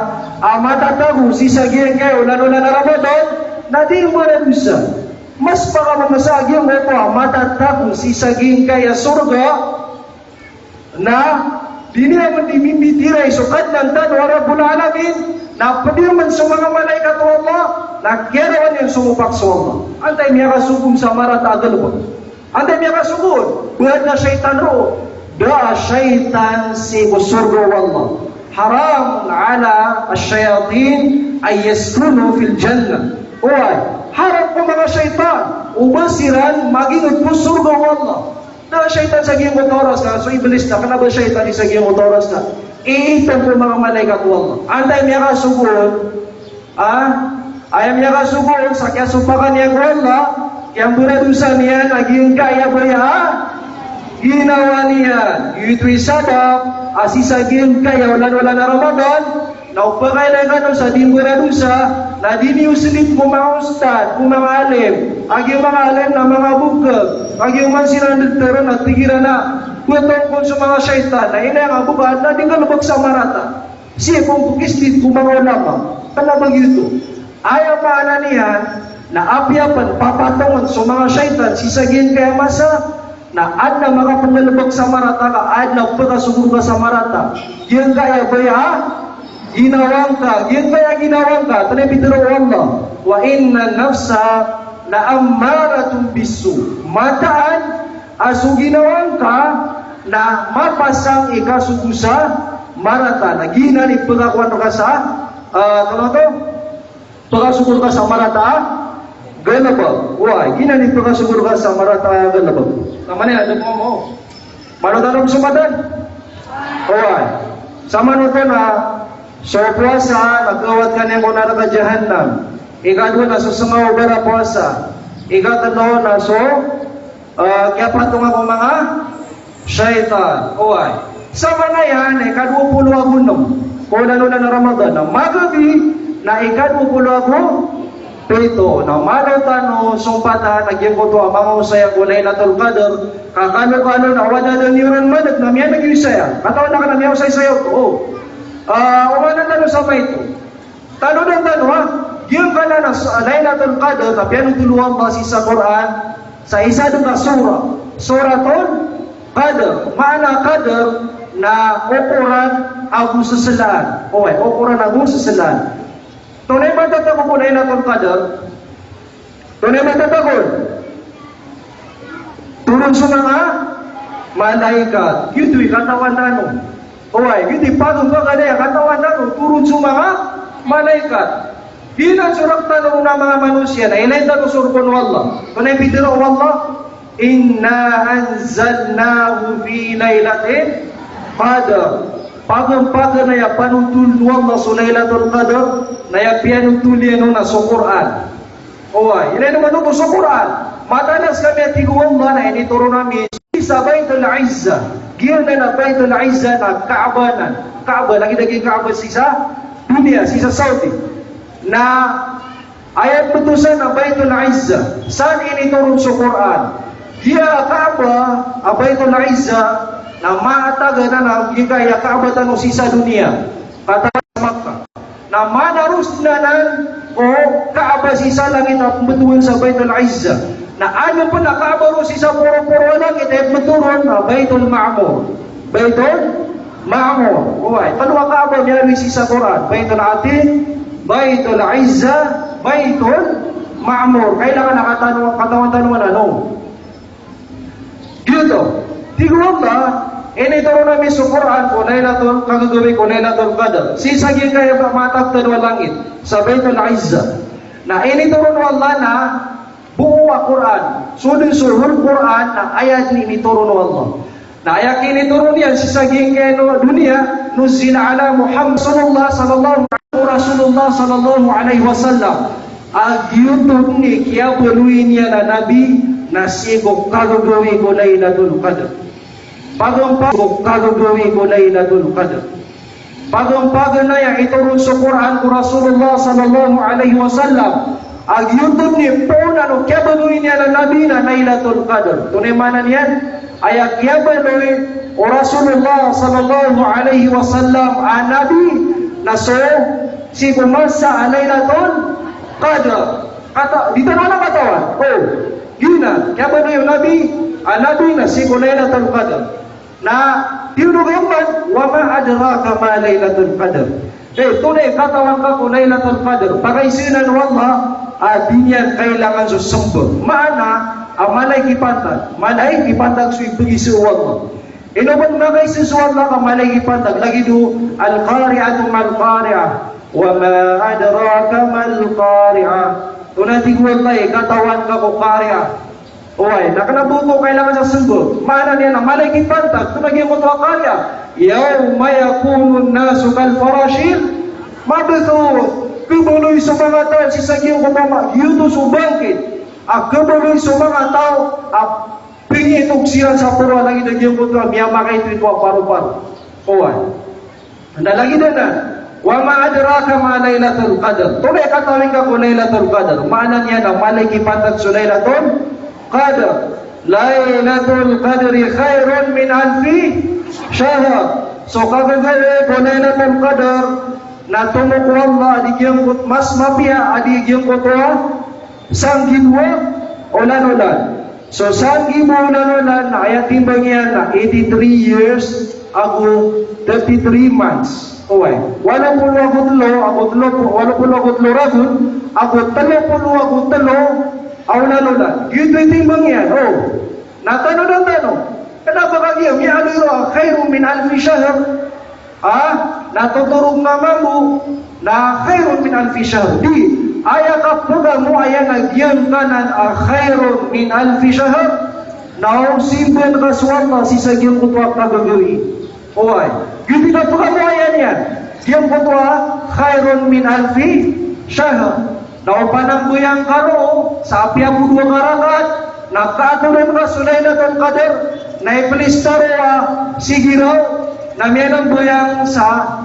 a matatago sii sa giyangkaya olan-olan a Ramadan na di mbaradosa. Mas pakamamasa a giyangkoto a matatago sii sa giyangkaya sorga na di niyan pn di mimbitiyarai so Kadnan tano a Rabbul Alamin, na pd iyan pn so manga malaikat o Allah, na kiyarawan iyan so mopak so Allah. Antaa i miyakasogo on sa marata a galbk? Antaa i miyakasogo on? Ba adn a shaytan roo? Da a shaytan sii ko sorga o Allah. Haramun ala ash-shayatin an yaskunu fil jannah. Oway, haram ko manga shaytan o ba siran magingd ko sorga o Allah. Da a shaytan sa giyangkoto a oras na, so Iblis na kna ba shaytan sa giyangkoto a oras na iitong ko manga malaikat o Allah. Antaa i miyakasogo on? Ah, aya miyakasogo on sa kiyasopakan iyan ko Allah, kiyambaradosa niyan a giyangkaya baya a ginawa niyan. Giyoto i sabap a sii sa giyangkaya olan-olan a Ramadan, na o pakailay kano sa di mbaradosa, na di niyo sndit ko manga ustad, ko manga alim, a giya manga alim na manga bokag, a giya oman siran doktor na tig iran a ptongkon so manga shaytan, na inaya nga bo ka adn a di nggalbk sa marata. Sii ko pkisndit ko manga ulama, kna ba giyoto. Aya maana niyan na apiya pn papatongon so manga shaytan sii sa giyangkaya masa, na adn a makapnggalbk sa marata ka, adn a pkasogo rka sa marata. Giyangkaya baya a ginawa ngka, giyangkaya ginawa ngka, aya pitharo o Allah, "Wa innan nafsa la ammaratun bis-su'." Mataan a so ginawa ngka na mapasang i kasogo sa marata. Na giyanan i pkakowan rka sa, ah, ano oto? Pkasogo rka sa marata a galbk. Oway, giyanan i pkasogo rka sa marata a galbk. Na mani adn mo mo. Malo tano psompatan? Oway. Samanoto na so powasa na kawat ka niyan ko naraka jahannam. Ikadowa na so sngaw o barapowasa. Ikatlo na so Ah, kiyapatonga ko manga shaytan. Oway. Sa manga iyan, ikadowa polo ago nm ko olan-olan a Ramadan, na magabi na ikadowa polo ago pito. Na malo tano sompatan a giyangkoto a manga osaya ko Lailatul Qadr. Ka kalokalo na o da dn iran maneg na miyaneg iyo saya. Katawan ka na miyaosay saya oto. Ah, omanan tano sa maito. Tanodan tano, ha? Giyangkanan a s-, Lailatul Qadr, na piyanothol o Allah sii sa Qur'an, sa isa dn a surah, Suratul Qadr. Maana Qadr na okoran ago seslaan. Oway, okoran ago seslaan. Antonaa i matatago ko Lailatul Qadr? Antonaa i matatago on? Toron so manga malaikat. Giyoto i katawan tano. Oway, giyoto i patot a katawan tano. Toron so manga malaikat. Giyanan so rk tano ron a manga manosiya na ilay tano so rk o Allah. Antonaa i pitharo o Allah? "Inna anzalnahu fi lailatil qadr." Paganay a panothol o Allah so Lailatul Qadr, na aya piyanothol iyan on na so Qur'an. Oway, ilay niyo man oto so Qur'an. Mataan a skami a tig o Allah na initoron ami sii sa Baitul Izzah. Giyanan a Baitul Izzah na Kaaba nan. Kaaba, lagid a giya Kaaba sii sa doniya, sii sa Saudi. Na aya pmbtowan a Baitul Izzah, san initoron so Qur'an. Giya Kaaba a Baitul Izzah, na mataga nan a giyangkaya Kaaba tano sii sa doniya. Katawan sa Makkah. Na manaros anan o Kaaba sii sa langit a pmbtowan sa Baitul Izzah. Na adn pn a Kaaba roo sii sa poroporo a langit a pmbtowan na Baitul Ma'mur. Baitul Ma'mur. Oway, tlo a Kaaba miyaaloy sii sa Qur'an. Baitul Atiq, Baitul Izzah, Baitul Ma'mur. Kailangan a katano, katawan tano anan, no? Giyoto. Tig o Allah, initoron ami so Qur'an ko Lailatul, kagagawii ko Lailatul Qadr. Sii sa giyangkaya matag tano a langit, sa Baitul Izzah. Na initoron o Allah na bo a Qur'an, so dn so Qur'an na aya dn initoron o Allah. Na aya kinitoron iyan sii sa giyangkaya doniya, nuzzila ala Muhammad Rasulullah sallallahu, Rasulullah sallallahu alaihi wasallam. A giyoto dn i kiyabaloy niyan a Nabi na sii ko kagagawii ko Lailatul Qadr. Paganay, paganay ko Lailatul Qadr. Paganay, paganay a itoron so Qur'an ko Rasulullah sallallahu alaihi wasallam. A giyoto dn i poon o kiyabaloy niyan a Nabi na Lailatul Qadr. Antonaa i maana niyan? Aya kiyabaloy o Rasulullah sallallahu alaihi wasallam a Nabi na so sii ko masa a Lailatul Qadr. Kata, di tano anan katawan. O, giyanan, kiyabaloy o Nabi a Nabi na sii ko Lailatul Qadr. Na tiyodog iyan man, "Wa ma adraka ma Lailatul Qadr." Eh, antonaa i katawan ka ko Lailatul Qadr? Pakaisa anan o Allah a di niyan kailangan so smbag. Maana a mala i kipantag, mala i kipantag so ibgay sii o Allah. Ino man makaisa so Allah ka mala i kipantag, lagid o Al-Qari'atu mal-Qari'ah. Wa ma adraka mal-Qari'ah. Antonaa i tig o Allah i katawan ka ko Qari'ah? Oway, na kna ba oto kailangan sa smbag. Maana niyan na mala i kipantag, antonaa giyangkoto a Qari'ah? Yawma yakunun nasu kal farashil mabthuth. Khabaloy so manga taw sii sa giyangkoto a ma-, giyoto so bangkit. A khabaloy so manga taw a pingitog siran sa poro a lagid a giyangkoto a miyamakaito a paroparo. Oway. Na lagid anan, "Wa ma adraka ma Lailatul Qadr." Antonaa i katawan ka ko Lailatul Qadr? Maana niyan na mala i kipantag so Lailatul Qadr. "Lailatul Qadri khairun min alfi shahr." So kagagawii ko Lailatul Qadr na tomo ko Allah a di giyangkoto, mas mapiya a di giyangkoto a sanggibo a olan-olan. So sanggibo a olan-olan na aya timbang iyan na eighty-three years ago thirty-three months. Oway. Walo polo ago tlo, ago tlo, walo polo ago tlo ragon, ago tlo polo ago tlo a olan-olan. Giyoto i timbang iyan. O. Na tano dn tano. Kna ba kagiya miyaaloy roo a khairun min alfi shahr? A, na totorog nga mambo na khairun min alfi shahr. Di, aya kapgamo aya na giyangkanan a khairun min alfi shahr, na o simban ka so Allah sii sa giyangkoto a kagagawii. Oway. Giyoto i kapgamo aya niyan. Giyangkoto a khairun min alfi shahr. Na o panambayang ka roo sa apiya bo dowa ka rakaat, na kaatoran ka so Lailatul Qadr, na iplista roo a sigiraw, na miyanambayang sa,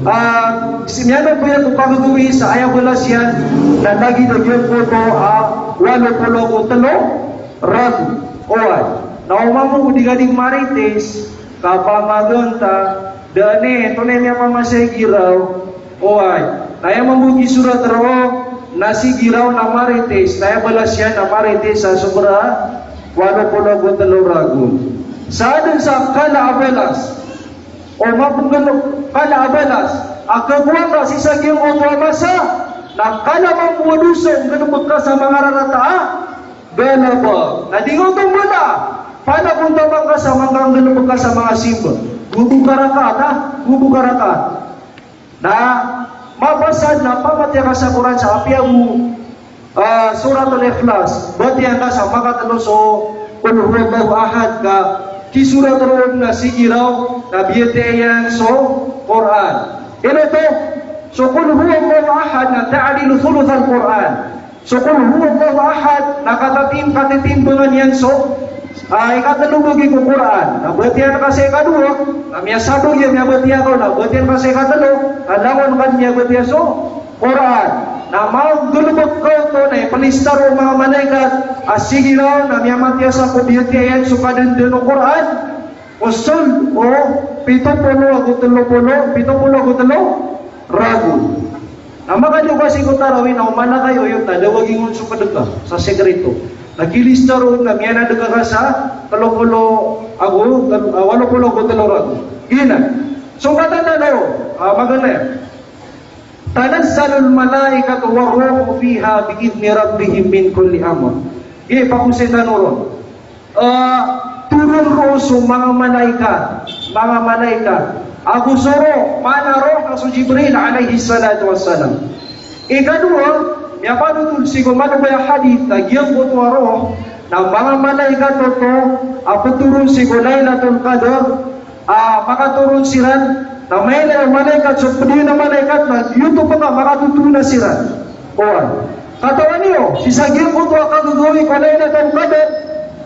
ah, si-, miyanambayang ko kagagawii sa aya balas iyan, na lagid a giyangkoto a walo polo ago tlo ragon. Oway. Na o mambo ko di ka di marites, kapamaganta, da a, antonaa i miyamamasa i giraw, Oway. Na aya mambo kisorat roo na sigiraw na marites, na aya balas iyan na marites a sobra walo polo ago tlo ragon. Sa dn sa kala a balas. O mapnggalbk kala a balas a khakowa ka sii sa giyangkoto a masa, na kala mambo a dosa o nggalbk ka sa manga rarata a galbk. Na di nga oto mbala a panagontaman ka sa manga nggalbk ka sa manga simba. Go bo ka rakaat, a? Go bo ka rakaat. Na mabasa na pamatiya ka sa Qur'an sa apiya bo, ah, Suratul Ikhlas. Batiya ka sa makatlo so Qul huwallahu ahad ka Kisorat roo na sigiraw na biyatiya iyan so Qur'an. Ino oto, so Qul huwallahu ahad na ta'dilu thuluthal Qur'an. So Qul huwallahu ahad na katatim-, katitimbangan iyan so, ah, ikatelo bagi ko Qur'an. Na batiya ka sa ikadowa, na miyasabagi, miyabatiya ka, na batiya ka sa ikatelo, na langon ka miyabatiya so Qur'an. Na magalebek ka oto na ipelista roo o manga malaikat a sigiraw na miyamatiya sa ko biyatiya iyan so kadenden o Qur'an. O sold o pito polo ago telo polo, pito polo ago telo ragon. Na makadiyok ka sii ko tarawih na oman ka i oyot na da waging on so kadeka sa sekreto. Na kilista roo na miyanadeka ka sa telo polo ago tel-, ah, walo polo ago telo ragon. Giyanan. So katawan tano, ah, magana. Tanazzalul malaikatu war ruhu fiha bi idhni rabbihim min kulli amr. Ipakosay tano ron. Ah, toron roo so manga malaikat, manga malaikat. Ago so ruh, maana ruh na so Jibril alayhis salatu wassalam. Ikadowa, miyapanotol sii ko manga hadith na giyangkoto a ruh na manga malaikat oto a petoron sii ko Lailatul Qadr, ah, makatoron siran, na mailay o malaikat so ped iyan a malaikat na giyoto peka makatotoona siran. Oway. Katawan iyo, sii sa giyangkoto a kagagawii ko Lailatul Qadr,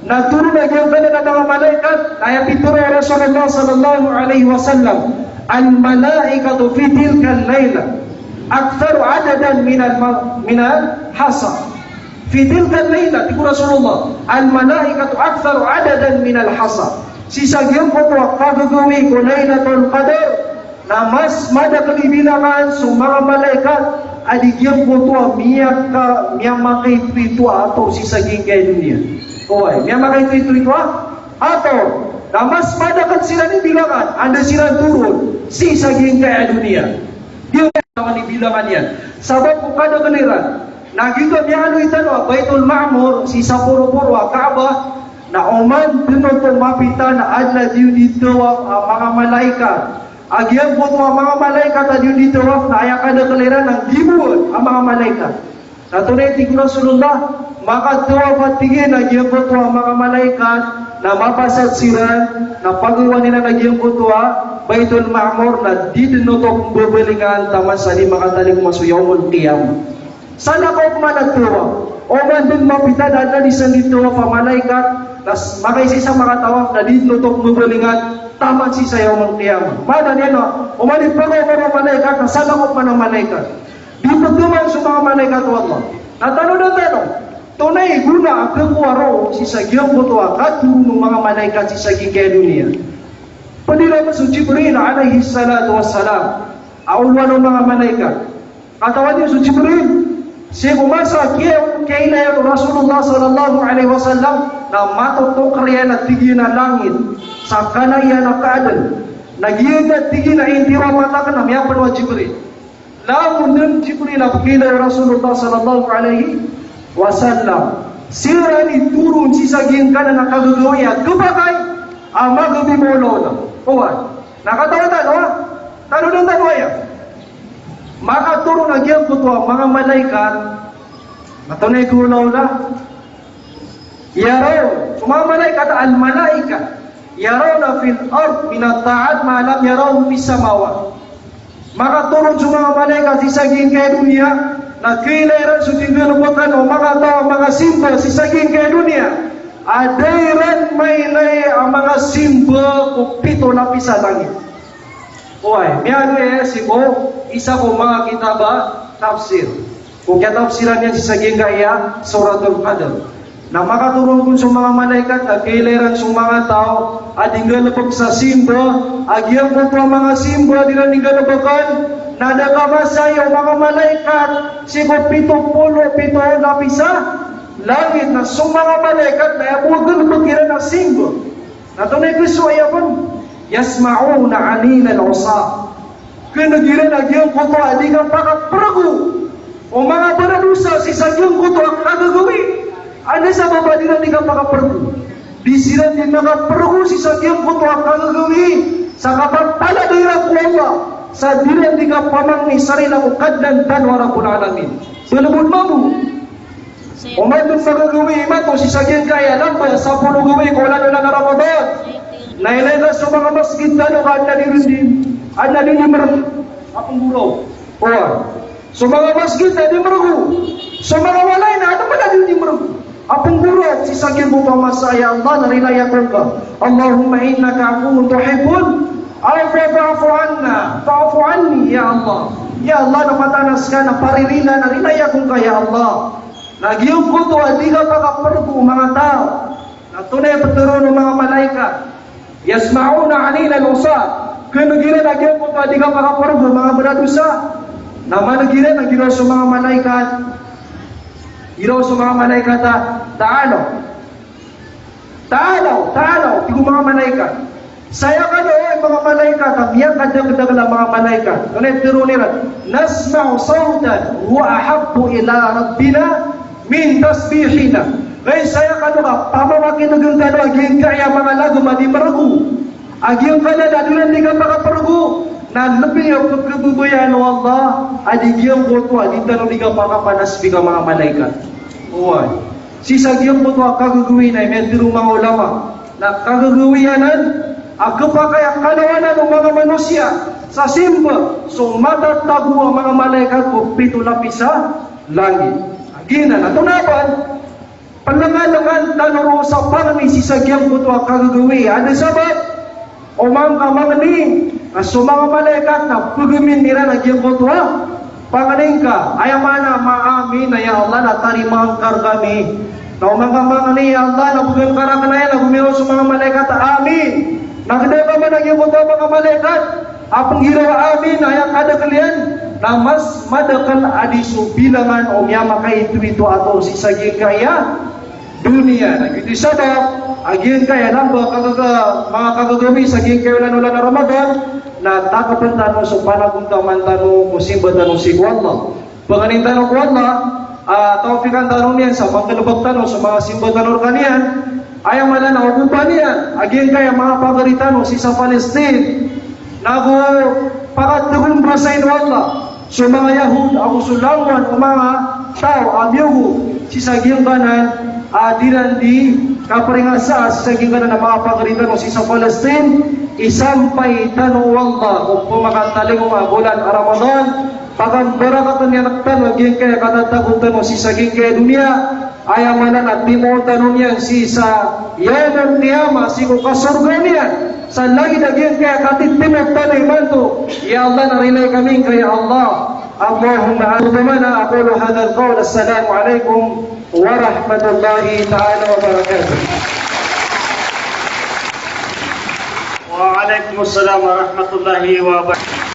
na toron a giyangkanan a manga malaikat, na aya pitharo o Rasulullah sallallahu alayhi wasallam, "Al malaikatu fi tilkal laila aktharu adadan minal ma-, minal hasa." Fi tilkal laila, tig o Rasulullah, "Al malaikatu aktharu adadan minal hasa." Sii sa giyangkoto a kagagawii ko Lailatul Qadr, na mas madakel i bilangan so manga malaikat a di giyangkoto a miyaka-, miyamakaitoito a ator sii sa giyangkaya doniya. Oway, miyamakaitoito a ator. Na mas madakel siran i bilangan, anda siran toron, sii sa giyangkaya doniya. Di katawan i bilangan iyan. Sabap ko kadakel iran. Na giyoto a miyaaloy tano a Baitul Ma'mur, sii sa poroporo a Kaaba, na oman den oto mapita na aden a di on di tawaf a manga malaikat. A giyangkoto a manga malaikat a di on di tawaf na aya kadakel iran na giboan a manga malaikat. Na tonaa i tig o Rasulullah, makatawaf a tig iyan a giyangkoto a manga malaikat, na mapasad siran, na pagawan iran a giyangkoto a Baitul Ma'mur, na di den oto pembabalingan taman sa di makatalikom a so Yawmul Qiyamah. Sana ka opama na tawaf. Oman den mapita na aden a di san di tawaf a malaikat, na s-, makaisa-isa makatawaf, na di den oto pembabalingan taman sii sa Yawmul Qiyamah. Maana niyan na, oman i pagawan o malaikat, na sana ka opama na malaikat. Di pedoman so manga malaikat o Allah. Na tanodan tano, tonaa i gona a kakowa roo sii sa giyangkoto a katoron o manga malaikat sii sa giyangkaya doniya. Ped iran so Jibril alayhis salatu wassalam a olowan o manga malaikat. Katawan iyo so Jibril, sii ko masa a kiya-, kiyailay o Rasulullah sallallahu alayhi wasallam, na matotoker iyan a tig iyan a langit sa kala iyan a kaaden. Na giya tig iyan a intiro a mata aken na miyapeno a Jibril. Langon den Jibril a pekiilay o Rasulullah sallallahu alayhi wasallam. Siran i toron sii sa giyangkanan a kagagawii a kepakay a magabi mawlawla. Oway. Na katawan tano, a? Tanodan tano aya. Makatoron a giyangkoto a manga malaikat. Na tonaa i kawlawla. Yaraw, so manga malaikat, al-malaika, yarawna fil ard minat ta'at ma lam yarawhu fis samawat. Makatoron so manga malaikat sii sa giyangkaya doniya, na kiilay iran so di nggalebeken o manga taw a manga simba sii sa giyangkaya doniya a da iran mailay a manga simba ko pito lapis a langit. Oway, miyaaloy aya sii ko isa ko manga kitab a tafsir. Ko kiyatafsiran iyan sii sa giyangkaya Suratul Qadr. Na makatoron kon so manga malaikat, na kiilay iran so manga taw a di nggalebek sa simba, a giyangkoto a manga simba a di iran di nggalebeken, na da kamasai o manga malaikat sii ko pito polo pito lapis a langit, na so manga malaikat na aya bo a galebek iran a simba. Na tonaa i kisowa iyan kon, yasma'una aninal usa. Keneg iran a giyangkoto a di kapakaperego o manga baradosa sii sa giyangkoto a kagagawii. Anda sabap a di iran di kapakaperego? Di siran di makaperego sii sa giyangkoto a kagagawii sa kapapalad iran ko Allah, sa di iran di kapamangni sa rila ko Kadnan tano a Rabbul Alamin. Belebod mambo. Oman den sa gagawii imanto sii sa giyangkaya lamba sapolo gawii ko olan-olan a Ramadan. Na ilay ka so manga masgit tano ka adn a di rindi, adn a di rindi mrg a pnggoraok. Oway. So manga masgit na di mrgo. So manga walay na adn pn a di rindi mrgo a pnggoraok. Sii sa giyangkoto a masa, ya Allah, na rilayakn ka. Allahumma innaka afuwwun tuhibbul afwa fa'fu anna, fa'fu anni, ya Allah. Ya Allah, na mataan a ska na paririla, na rilayakn ka, ya Allah. Na giyangkoto a di kapakaprgo o manga taw. Na tonaa i ptharoon o manga malaikat? Yasma'una anina al-usat. Kneg iran a giyangkoto a di kapakaprgo o manga bradosa. Na maneg iran a giraw so manga malaikat. Giraw so manga malaikat a, "Ta'alaw. Ta'alaw, ta'alaw," tig o manga malaikat. Saya kano, hay manga malaikat, a miyakadakdakl a manga malaikat. Tonaa i ptharoon iran? "Nasma'u sawtan huwa ahabbu ila rabbina min tasbihina." Hay saya kano ka pamamakinegn tano a giyangkaya manga lagm a di mrgo. A giyangkanan a di ran di kapakaprgo, na lbi a pkhababayaan o Allah a di giyangkoto a di tano di kapakapanasbih a manga malaikat. Oway. Sii sa giyangkoto a kagagawii na miyatharo o manga ulama na kagagawii anan a khapakay a kalawanan o manga manosiya sa simba so matatago a manga malaikat ko pito lapis a langit. Giyanan, na tonaa pn, plngaplngan tano roo sa pangni sii sa giyangkoto a kagagawii. Adn sabap o manga mangni, na so manga malaikat na pgmin iran a giyangkoto a pangni ngka. Aya maana a ma-amin a, "Ya Allah, na tarimaan ka rkami." Na o manga mangni, "Ya Allah, na pgn ka rakn aya," na gomiraw so manga malaikat a, "Amin." Na kdakaman a giyangkoto a manga malaikat a pnggiraw a amin, aya kadakl iyan na mas madakl a di so bilangan o miyamakaitowito a taw sii sa giyangkaya doniya. Na giyoto i sabap a giyangkaya lamba a kagaga, manga kagagawii sa giyangkaya olan-olan a Ramadan, na takpn tano so panagontaman tano ko simba tano sii ko Allah. Pangnin tano ko Allah a tawfiqan tano niyan sa manggalbk tano so manga simba tano rkaniyan. Aya maana na ogopan iyan a giyangkaya manga pagari tano sii sa Palestine. Nago pakatgombasay o Allah so manga Yahud ago so langowan o manga taw a miyogo sii sa giyangkanan a di ran di kaparingasaa sii sa giyangkanan a manga pagari tano sii sa Palestine. Isampay tano o Allah ko pmakatalingoma a bolan a Ramadan. Pakambarakatn iyan rktano a giyangkaya katatago tano sii sa giyangkaya doniya. Aya maana na timoon tano niyan sii sa yawmal qiyamah, sii ko kasorga niyan, sa lagid a giyangkaya katitimo tano imanto. Ya Allah, na rilai kami ngka, ya Allah. Allahumma amin. Aqulu hadhal qawl. Assalamu alaikum warahmatullahi ta'ala wabarakatuh. Wa alaikumussalam warahmatullahi wabarakatuh.